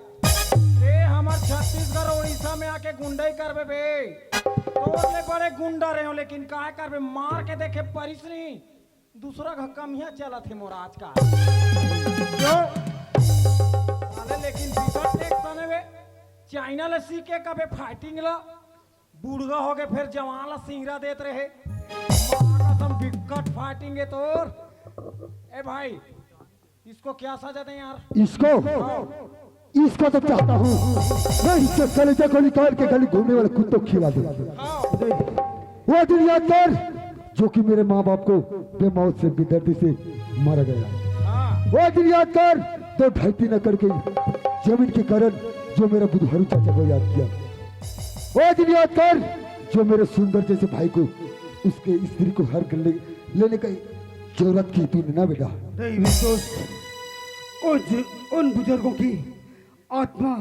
ए, हमर छत्तीसगढ़, उड़ीसा में आके गुंडई करबे बे। तोर ले बड़े गुंडा रहे हो, लेकिन काय करबे, मार के देखे परिस नहीं। दूसरा का कमिया चलत हे मोर आजकल। क्यों? साले, लेकिन बिगड़ देख तने बे। चाइना ले सीख के कबे फाइटिंग ला। बूढ़ा हो गए, फिर जवान ला सिंगरा देत रहे। माँ कसम, बिकट फाइटिंग है तोर। ए भाई, इसको क्या सजा दें यार? इसको? हाँ। इसको तो चाहता हूँ मैं इसके कलेजे को निकाल के गली घूमने वाले कुत्तों को खिला दूँ। हाँ। वो दिन याद कर, जो कि मेरे माँ बाप को बेमौत से, बेदर्दी से मारा गया। हाँ। वो दिन याद कर, तो ढाई तीन एकड़ की जमीन के कारण जो मेरा बुधवारू चाचा को याद किया। वो दिन याद कर, जो मेरे सुंदर जैसे भाई को, उसके स्त्री को हर गले लेने का जरूरत की तूने ना बेटा। नहीं मेरे दोस्त, उन, उन बुजुर्गों की आत्मा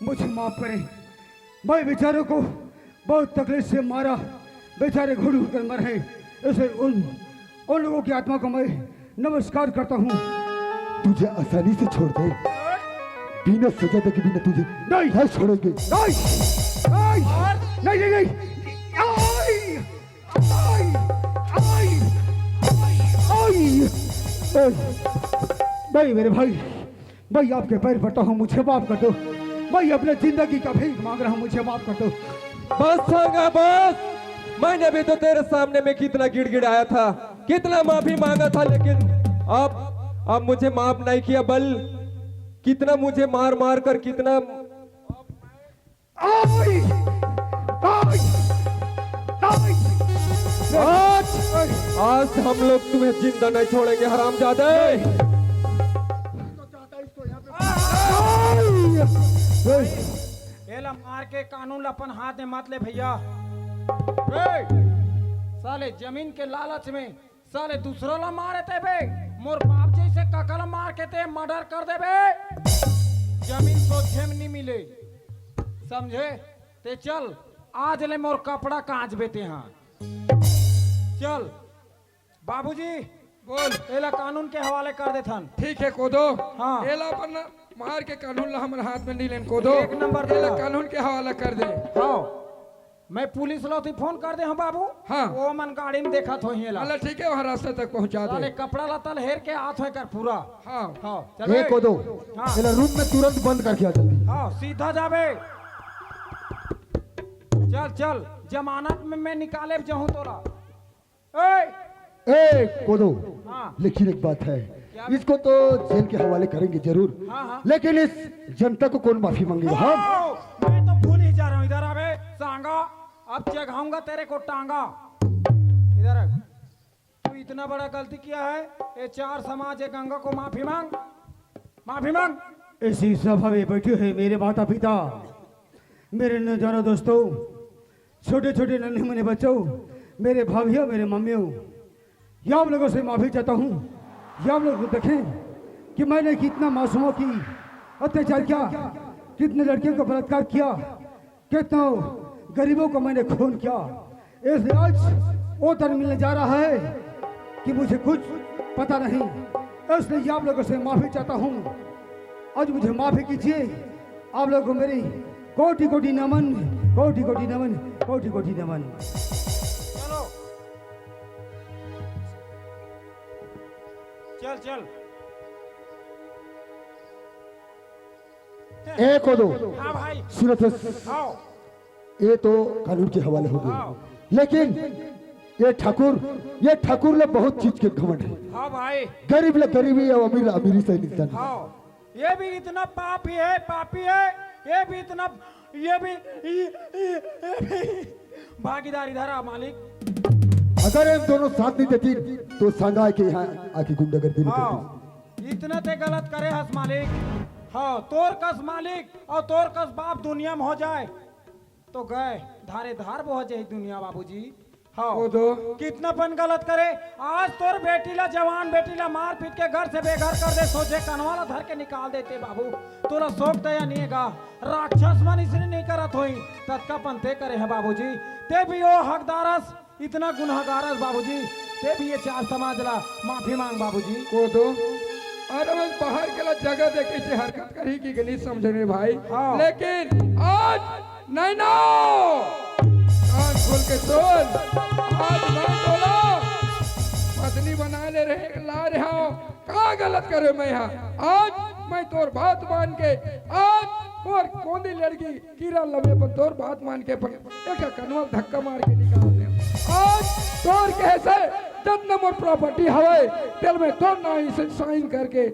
मुझे माफ करें। मैं बेचारों को बहुत तकलीफ से मारा, बेचारे घुड़ घुड़ कर मर हैं। इसे उन, उन लोगों की आत्मा को मैं नमस्कार करता हूँ। तुझे आसानी से छोड़ दे, बिना सजा देखे बिना तुझे नहीं। नहीं छोड़ेंगे। नहीं, नहीं, नहीं, नहीं, नहीं। आई, आई, आई, आई, आई। नहीं मेरे भाई, मैं आपके पैर पड़ता हूँ, मुझे माफ कर दो। मैं अपने जिंदगी का भीख मांग रहा हूँ, मुझे माफ कर दो। बस सांगा बस, मैंने भी तो तेरे सामने में कितना गिड़गिड़ाया था, कितना माफी मांगा था, लेकिन अब, अब मुझे माफ नहीं किया, बल कितना मुझे मार मार कर कितना आई! आई! आई! आज, आज हम लोग तुम्हें जिंदा नहीं छोड़ेंगे, हरामजादे। आई! एला मार के कानून ला अपन हाथ में मत ले भैया। ए, साले जमीन के लालच में साले दूसरा ला मारे ते बे, मोर बाप जैसे काका ला मार के ते मर्डर कर देबे। जमीन सोझे में नहीं मिले, समझे? ते चल, आज ले मोर कपड़ा कांच बेते हाँ। चल बाबूजी, बोल। एला कानून के हवाले कर देथन। ठीक है कोदो। हाँ। एला अपन मार के कानून ला हमर हाथ में नहीं लेन कोदो। एक नंबर एला देला। कानून के हवाला कर दे। हाँ। मैं पुलिस ला उती फोन कर दे हूँ बाबू। हाँ। वो मन गाड़ी में देखत होही एला। चला ठीक है, वहाँ रास्ता तक पहुँचा दे। साले कपड़ा लत्ता ल हेर के आत होय कर पूरा। हाँ। हाँ, चल ए बे। कोदो, हाँ। एला रूम में तुरंत बंद करके आ जल्दी। हाँ, सीधा जाबे। चल, चल, जमानत में मैं निकाले जहूँ तोला। ए! ए, कोदो, हाँ। लेकिन एक बात है, क्या? इसको तो जेल के हवाले करेंगे जरूर, हाँ, हाँ। लेकिन इस जनता को कौन माफी मांगेगा? हाँ? ओ, मैं तो भूल ही जा रहा हूँ। इधर आ बे, सांगा, अब चघाऊंगा तेरे को टांगा। इधर आ। तू इतना बड़ा गलती किया है, ये चार समाज, ये गंगा को माफी मांग, माफी मांग। इसी सभा में बैठे हुए मेरे माता पिता, मेरे नौजवानों दोस्तों, छोटे छोटे नन्हे मुन्ने बच्चों, मेरे भाभियों, मेरे मम्मियों, ये आप लोगों से माफी चाहता हूँ। ये आप लोग देखें कि मैंने कितना मासूमों की अत्याचार किया, कितने लड़कियों का बलात्कार किया, कितनों गरीबों को मैंने खून किया। इसलिए आज वो दिन मिलने जा रहा है कि मुझे कुछ पता नहीं, इसलिए आप लोगों से माफी चाहता हूँ। आज मुझे माफी कीजिए, आप लोगों को मेरी कोटि कोटि नमन, कोटि कोटि नमन, कोटि कोटि नमन। चलो, चल चल। ए कोदो, हाँ भाई। सुनत हस, हाँ। ये तो कानून के हवाले हो गई, लेकिन ये ठाकुर, ये ठाकुर ले बहुत चीज के घमंड है। हाँ भाई। गरीब ले गरीबी और अमीर ले अमीरी से निकलता है। हाँ, ये भी इतना पापी है, पापी है। ये भी इतना, ये भी, ये, ये, ये भी। भागीदार इधर आ मालिक। अगर हम दोनों साथ नहीं देती तो संगा के यहाँ आके गुंडागर्दी नहीं हाँ, करती। इतना ते गलत करे हस मालिक। हाँ, तोर कस मालिक और तोर कस बाप दुनिया में हो जाए तो गए धारे धार बह जाए दुनिया बाबूजी। हाँ, वो तो कितना पन गलत करे। आज तोर बेटी ला, जवान बेटी ला मार पीट के घर से बेघर कर दे, सोझे कनवा ला धर के निकाल देते बाबू। तोला शोक दया नहीं गा, राक्षस मन इसने नहीं करत होई, ततका पन ते करे है बाबूजी। ते भी ओ हकदारस, इतना गुनाहगारस बाबूजी, ते भी ये चार समाज ला माफी मांग बाबूजी। कोदो, अरे बस बाहर के ला जगह देखे से हरकत करी कि नहीं समझ में भाई। हाँ। लेकिन आज नहीं ना, कान खोल के सुन, आज मैं तोला पत्नी बना ले रहे ला रहा हूँ। का गलत करे मैं यहाँ? आज मैं तोर बात मान के आज मोर कोंदी लड़की किरण लमे पर तोर बात मान के पर एक कनवा धक्का मार के निकाल दे। आज तोर कहे से जतना मोर प्रॉपर्टी हवे, तेल में तोर नाई से साइन करके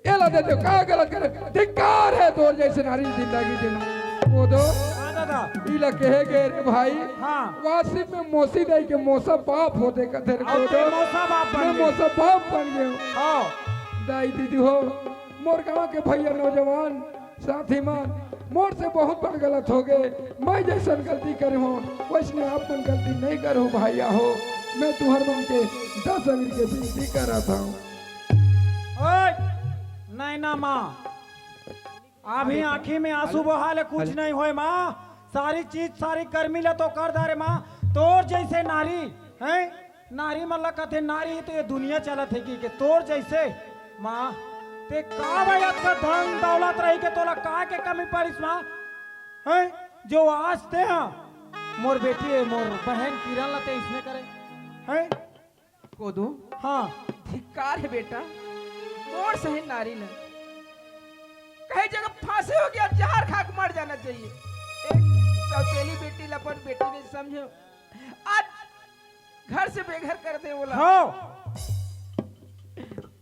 एला दे दे। का गलत करे? धिक्कार है तोर जैसे नारी जिंदगी देना। वो दो हाँ दादा। इला कहे गए रे भाई। हाँ। वासिफ में मोसी दाई के मोसा बाप होते कथे रे और वो ते दो। मोसा बाप बन मैं गए। मोसा बाप बन गए हूँ। हाँ। दाई दीदी हो, मोर गांव के भैया नौजवान साथी मान, मोर से बहुत बड़ गलत हो गए। मैं जैसन गलती करे हूँ वैसने आप मन गलती नहीं करो भैया हो। मैं तुहर मन के दस अंगरी के विनती करत हूँ। ओए, नैना माँ, अभी आँखी में आंसू बहा ले, कुछ नहीं होए माँ। सारी चीज, सारी गर्मी ले तो कर दारे माँ। तोर जैसे नारी है, नारी मन ला कथे नारी ही तो ये दुनिया चलत है कि के तोर जैसे माँ। ते का भाई अतका धन दौलत रही के तोला का के कमी पड़िस माँ? हैं, जो आज ते हा मोर बेटी है, मोर बहन किरण ला ते इसने करे हैं। कोदो, हाँ। धिक्कार है बेटा, मोर सही नारी ला कहे जगह फांसी हो गया, जहर खा के मर जाना चाहिए। एक सौतेली बेटी ला अपन बेटी नहीं समझो, आज घर से बेघर कर दे बोला। हाँ।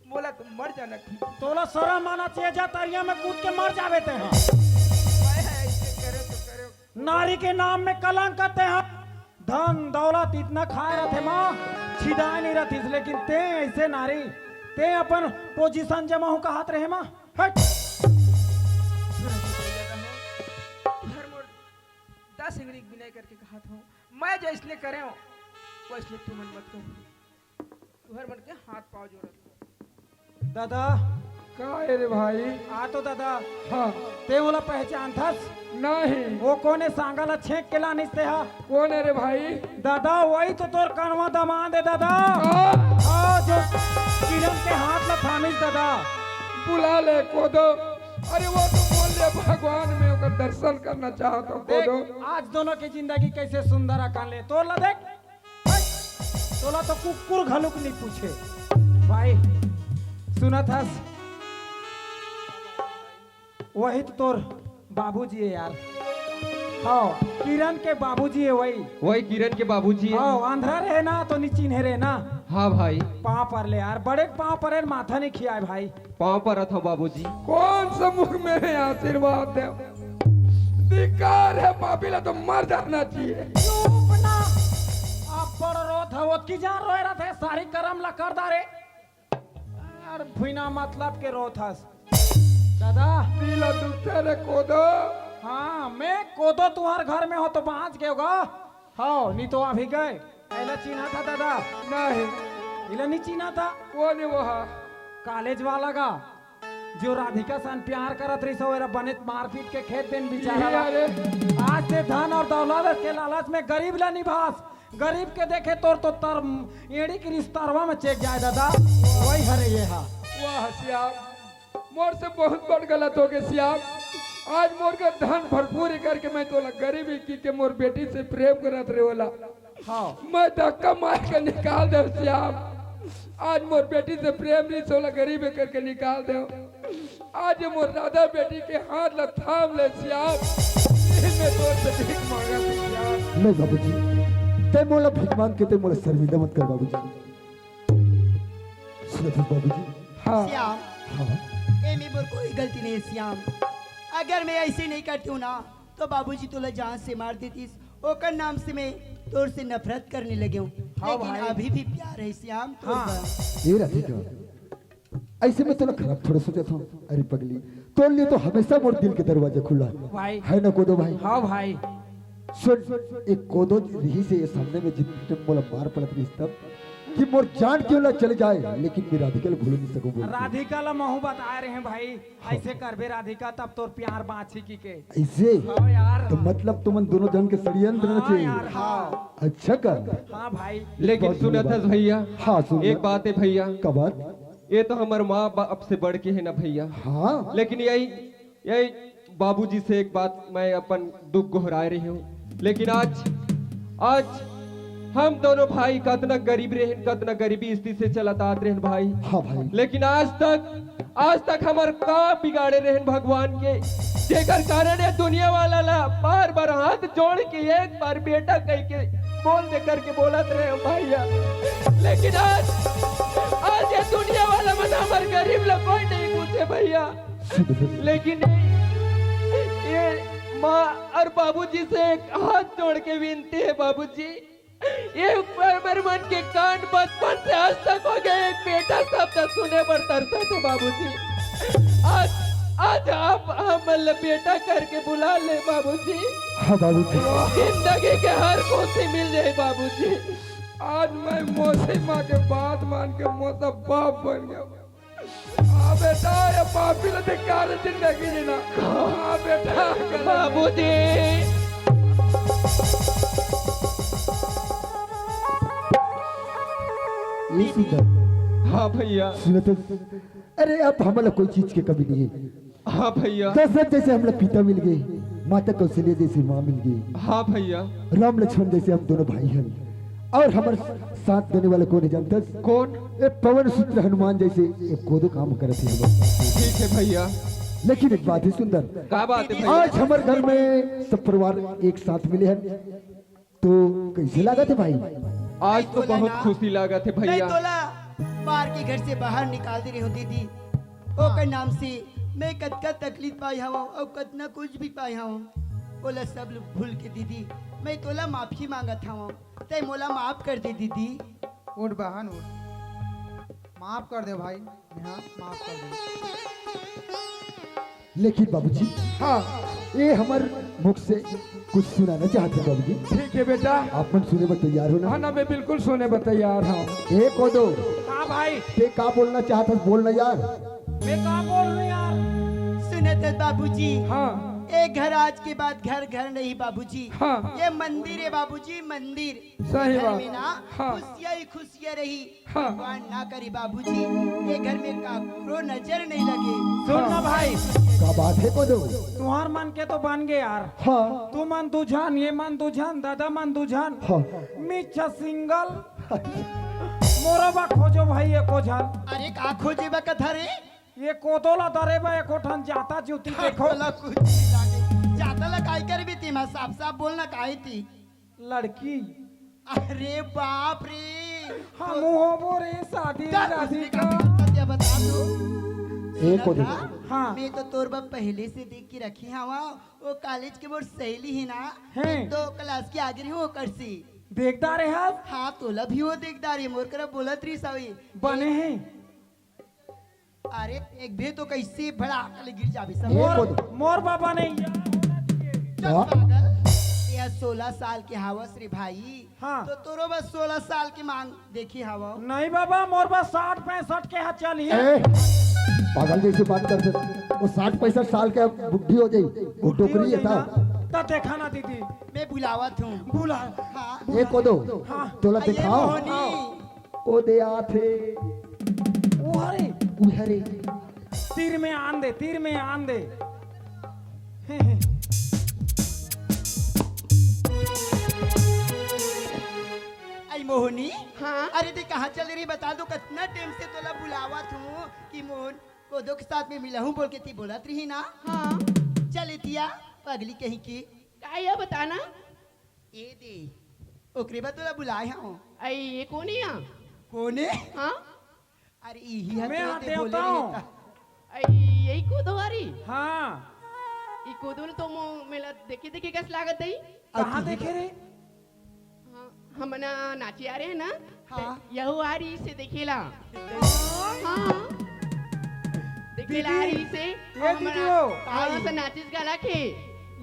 बोला तो मर जाना ठीक। तोला शरम आना चाहिए, जा तरिया में कूद के मर जावे ते हाँ। मैं ऐसे करे तो करे। नारी के नाम में कलंक आते हैं। धन दौलत इतना खाए रहते माँ, छिदाए नहीं रहतीस, लेकिन ते ऐसे नारी, ते अपन पोजीशन जमा हो कहत रहे माँ। हट। धर्म दस इंगड़ी विनय करके कहा था, मैं जैसने करे हूँ वैसने तुमन मत करो। तुहर मन के हाथ पाँव जोड़त हूँ। दादा। का है रे भाई? आ तो दादा। हाँ। ते ओला पहचानथस? नहीं। वो कोने सांगा ला छेंक के लानिस ते हा? कौन है रे भाई? दादा, वही तो तोर कनवा दामाद है दादा। हाँ। हाँ, जो किरण के हाथ ला थामिस दादा। बुला ले कोदो। अरे वो तो बोल ले भगवान, मैं ओकर दर्शन करना चाहता हूँ कोदो। देख, आज दोनों की जिंदगी कैसे सुंदर अकान ले। तोर ला देख, तोला तो कुकुर घलुक नहीं पूछे। भाई, सुनत हस? वही तो तोर बाबूजी है यार। हाँ, किरण के बाबूजी है वही। वही किरण के बाबूजी है। हाँ, आंध्रा रहे ना तो नी चिन्हे रहे ना। हाँ भाई। पाँव पर ले यार, बड़े पाँव पर है, माथा नहीं खियाए भाई। पाँव परत हूँ बाबूजी। कौन सा मुख में है आशीर्वाद दे? धिक्कार है, पापी ला तो मर जाना चाहिए। चुप ना। अब्बड़ रोत है, ओतकी जान रोए रहत है, सारी करम ला कर डारे। यार, बिना मतलब के रोत हस। दादा। दिल दुखे रे कोदो। हाँ, मैं कोदो तुहार घर में हो तो बाँच गए होगा। हाँ, नहीं तो अभी गए। एला चिन्हा था दादा? नहीं। इला नहीं चिन्हा था? कौन है वो हा? कॉलेज वाला का। जो राधिका सन प्यार करत रहिस, ओला बनेच मारपीट के खेद देन बिचारा ला। अरे। आज से धन और दौलत के लालच में गरीब ला निभास, गरीब के देखे तोर तो तर एड़ी के रिश्तरवा में चेक जाए दादा, वही हरे ये हा। वाह श्याम, मोर से बहुत बड़ गलत हो गए श्याम। आज मोर का धन भरपूर हे करके मैं तोला गरीब ही की के मोर बेटी से प्रेम करत रहे वाला। हाँ। मैं धक्का मार के निकाल दे श्याम। आज मोर बेटी से प्रेम नहीं सोला गरीब हे करके निकाल दे। आज ये मोर राधा बेटी के हाथ ला थाम ले श्याम। यही मैं तोर से भीख मांगा श्याम। नहीं बाबूजी, ते मोला भीख मांग के ते मोला शर्मिंदा मत कर बाबूजी। सुनत हस बाबूजी? हाँ। श्याम, हाँ। एमे मोर कोई गलती नहीं है श्याम। अगर मैं ऐसे नहीं करती हूँ ना, तो बाबूजी तोला जान से मार देतीस। ओकर नाम से मैं तोर से नफरत करने लगे हूँ। हाँ लेकिन भाई। अभी भी प्यार है श्याम तोर हाँ। पर। ए राधिका, ऐसे में तोला खराब थोड़ा सोचत हूँ। अरे पगली, तोर लिए तो हमेशा मोर दिल के दरवाजा खुला है। भाई। है ना कोदो भाई? हाँ भाई। सुन, एक कोदो रहिस हे ये सामने में, जितने मोला मार पड़त रहिस तब, कि मोर जान क्यों ना चले जाए, लेकिन मैं राधिका ला भूल नहीं सकूं बोल के। राधिका ला महू बताए रहे भाई, ऐसे करबे राधिका तब तोर प्यार बाँची की के। ऐसे? हाँ यार। तो मतलब तुमन दोनों जन के षड्यंत्र हाँ रचे? यार, हाँ। अच्छा का? हाँ भाई। लेकिन बहुत सुनत बुरी हस बात। भैया, हाँ, सुन एक रहा। बात है भैया। का बात? ये तो हमर माँ बाप से बढ़ के है ना भैया। हाँ। लेकिन यही, यही बाबूजी से एक बात मैं अपन दुख गोहराए रहे हूँ। लेकिन आज, आज हम दोनों भाई कतना गरीब रहन, कतना गरीबी स्थिति से चलत आत रहन भाई। हाँ भाई। लेकिन आज तक, आज तक हमर का बिगाड़े रहन भगवान के, जेकर कारण ये दुनिया वाला ला बार बार हाथ जोड़ के एक बार बेटा कह के बोल दे करके बोलत रहे हो भैया। लेकिन आज, आज ये दुनिया वाला मन हमर गरीब ला कोई नहीं पूछे भैया। लेकिन ये माँ और बाबूजी से एक हाथ जोड़ के विनती है बाबूजी, ये परमर मन के कान बचपन से आज तक हो गए, एक बेटा शब्द सुने बर तरसत हे बाबूजी। आज, आज आप हमन ल बेटा करके बुला ले बाबूजी। हाँ बाबूजी। जिंदगी के हर खुशी मिल जाए बाबूजी। आज मैं मौसी माँ के बात मान के मौसा बाप बन गया। हाँ बेटा, ये पापी ला धिक्कार हे जिंदगी जीना। हाँ बेटा, बाबूजी। ये सीता। हाँ भैया। सुनत हस? अरे अब हमला कोई चीज के कमी नहीं है। हाँ भैया। दशरथ जैसे हमला पिता मिल गए, माता कौशल्या जैसे माँ मिल गई। हाँ भैया। राम लक्ष्मण जैसे हम दोनों भाई हैं। और हमर साथ देने वाला कौन है जानत हस? कौन? ए पवन सुत्र हनुमान जैसे एक कोदो काम करत हे हमर। ठीक है भैया। लेकिन एक बात है सुंदर। का बात है भैया? आज हमर घर में सब परिवार एक साथ मिले हैं, तो कैसे लागत हे भाई? आज तो बहुत खुशी लागत हे भैया। मैं तोला मार के घर से बाहर निकाल दे रहे हो दीदी। ओकर नाम से मैं कतका तकलीफ पाए हवं अउ कतना कुछ भी पाए हवं, ओला सब भूल के दीदी, मैं तोला माफी मांगत हवं, तै मोला माफ कर दे दीदी। उठ बहन उठ, माफ कर दे भाई, हाँ माफ कर दे। लेकिन बाबूजी, हाँ। ये हमर मुख से कुछ सुनाना चाहत हे बाबूजी। ठीक है बेटा। आप मन सुने बर तैयार हो ना? हाँ ना, मैं बिल्कुल सुने बर तैयार हूँ। ए कोदो। हाँ भाई। ते का बोलना चाहत हस, बोल ना यार। मैं का बोल रहे यार? सुनत हस बाबूजी। हाँ। ए घर आज के बाद घर घर नहीं बाबूजी। हाँ। ये मंदिर है बाबूजी, मंदिर। सही बात। घर में ना हाँ। खुशियाँ ही खुशियाँ रही। हाँ। भगवान ना करी बाबूजी, ये घर में काकरो नजर नहीं लगे। सुन ना भाई। का बात है कोदो? तुहार मन के तो बन गए यार। हाँ। तू मन दू झन, ये मन दू झन, दादा मन दू झन। हाँ। मिच्छ सिंगल। मोरो बा खोजो भाई एको झन। अरे का खोजे बा कथा रे? ये कोदो ला दरे बा एको ठन जाता जूती हाँ, देखो। बोला कुछ नहीं लागे। जाता ला काई करबे तीमा साफ साफ बोलना काई ती। लड़की। अरे बाप रे। हम तो होबो रे शादी दस राधी उसने का। का करता क्या बता दो। ए कोदो। हाँ। मैं तो तोर बा पहले से देख के रखी हवा। वो कॉलेज के मोर सहेली है ना। हैं। तो क्लास के आगे रही वो करसी। देखदा रे हस? हाँ, तोला भी वो देखदा रे, मोर करा बोलत रही सवी। बने हैं। अरे, एक भी तो कैसे भड़ाक ले गिर जाबे सब। ये मोर, कोदो। मोर बाबा नहीं यार। चल हाँ। पागल, ये सोलह साल के हावस रे भाई। हाँ। तो तोरो बस सोलह साल के मांग देखी हवा। नहीं बाबा, मोर बस साठ पैंसठ के हाथ चल ही। ए, पागल जैसे बात करथे। वो साठ पैंसठ साल के बुढ़ी हो जाई, वो बुढ़ी हो डोकरी हे जाई ता। ना, त देखा ना दीदी। मैं बुलावत हूँ। बुला। हाँ। ए कोदो, हाँ। तोला ए दिखाओ। मोहनी। हाँ। ओ दे आथे। ओ हरे। ओ हरे। तीर में आन दे, तीर में आन दे। आई मोहनी। हाँ। अरे ते कहाँ चल रही, बता दो, कितना टाइम से तोला बुलावत हूँ कि मोहन कोदो के साथ में मिला हूँ बोल के ती बोलत रही ना। हाँ। चल इतिया पगली कहीं की। का ये बताना? ए दे, ओकरे बाद तोला बुलाए हूँ। आई ये कोन हे? कोन हे? हाँ। अरे इही ह मैं तो हा ते बोले देवता रहे हूँ। ता। आई यही कोदो हरी? हाँ। ई कोदो ल तो मो मेला देखे देखे कस लागत दई। अब कहाँ तुझे देखे रे? हाँ, हमन नाचे आ रहे हैं ना, हाँ। तो यहू आ रही से देखेला। हाँ। देखेला आ दीदी, रही से, ये हमन दीदी हो। हाँ, से नाचिस गाला के।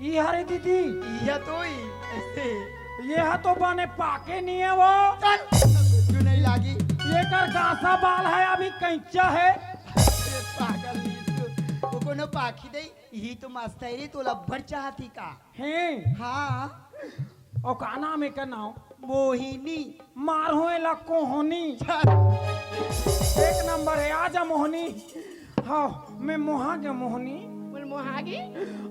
ई हरे दीदी। यह तो ही, ऐसे। ये हा तो बने पाके नहीं है वो। चल, कुछ नहीं लागी। ये कर गासा बाल है, अभी कैंचा है। अरे पागल नहीं तू। वो कोनो पाखी दे, यही तो मस्त है रे, तोला बड़ चाहती का। हैं? हाँ। अउ का नाम हे, का नाम? मोहिनी। मारहूँ एला कोहनी। चल। एक नंबर हे, आजा मोहनी। हाँ, मैं मोहा गे मोहनी। बोल मोहा गे?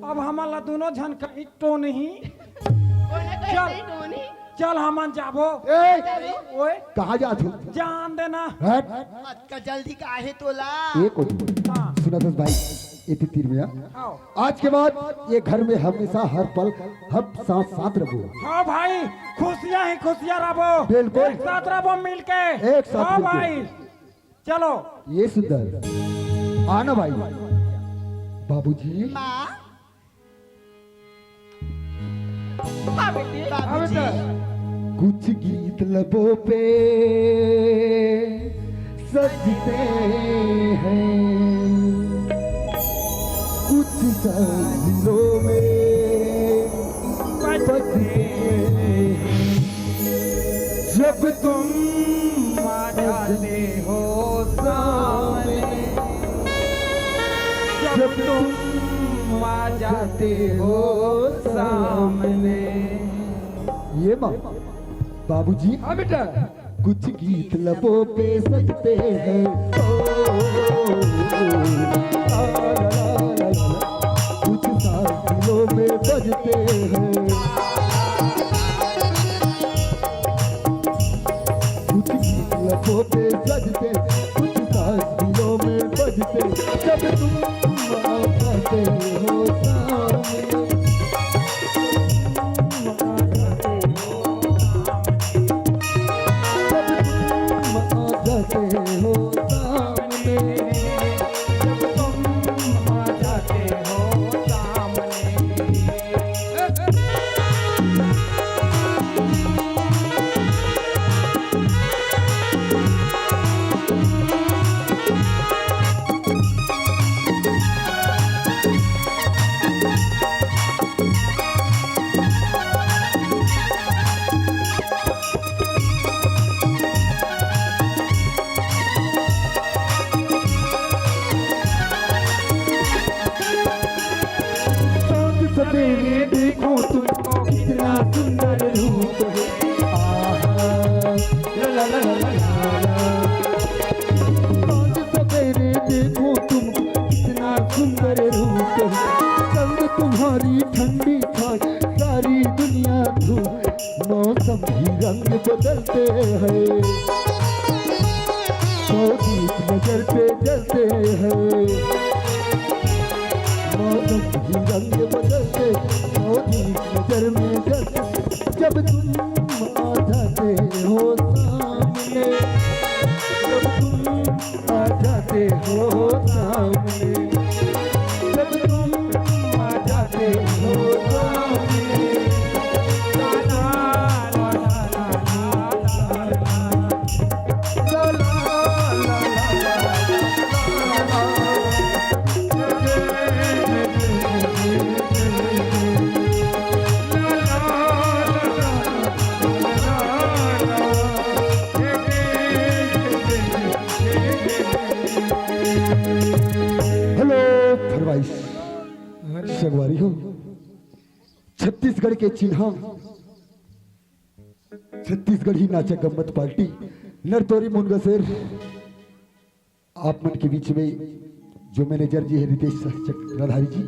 अब हमन ला दोनों झन कहीं टोनही। बोले तो चल। ऐसे ही टोनी। चल हमन जाबो। ए! जाबो। ओए। कहाँ जात हो? जान देना। हट। अतका जल्दी काहे तोला? ए कोदो। हाँ। सुनत हस भाई, एती तीर में आ। आओ। आज के बाद ये घर में हमेशा हर पल हम साथ साथ रहबो। हाँ भाई, खुशियाँ ही खुशियाँ रहबो। बिल्कुल। एक साथ रहबो मिलके। एक साथ हाँ मिलके। भाई, चलो। ये सुंदर, आना भाई। बाबूजी। माँ। हाँ बेटी। बाबूजी। कुछ गीत लबों पे सजते हैं, कुछ सांसों में बजते हैं। जब तुम आ जाते हो सामने, जब तुम आ जाते हो सामने। ये माँ, बाबूजी। हाँ बेटा। कुछ गीत लबों पे सजते हैं, ओ, ओ, ओ, ला, ला, ला, ला, ला। कुछ सांस दिलों में बजते हैं। कुछ गीत लबों पे सजते, कुछ सांस दिलों में बजते। जब तुम आ जाते हो सामने, तुम आ जाते हो सामने। जब तुम आ जाते हो सामने, जब तुम आ जाते हो सामने। सांझ सवेरे देखो तुमको, कितना सुंदर रूप है। आहा, ला, ला, ला। सांझ सवेरे देखो तुम, कितना सुंदर रूप है। संग तुम्हारी ठंडी छाँव, सारी दुनिया धूप। मौसम भी रंग बदलते हैं, दो दीप नजर पे जलते हैं। मौसम भी रंग बदलते, दो दीप नजर में जलते। जब तुम आ जाते हो सामने, जब तुम आ जाते हो सामने, जब तुम आ जाते हो सामने। हेलो फरमाइश। संगवारी हो, छत्तीसगढ़ के चिन्हा छत्तीसगढ़ी नाचा गम्मत पार्टी नरतोरी मुनगसेर, आप मन के बीच में जो मैनेजर जी है रितेश चक्रधारी जी,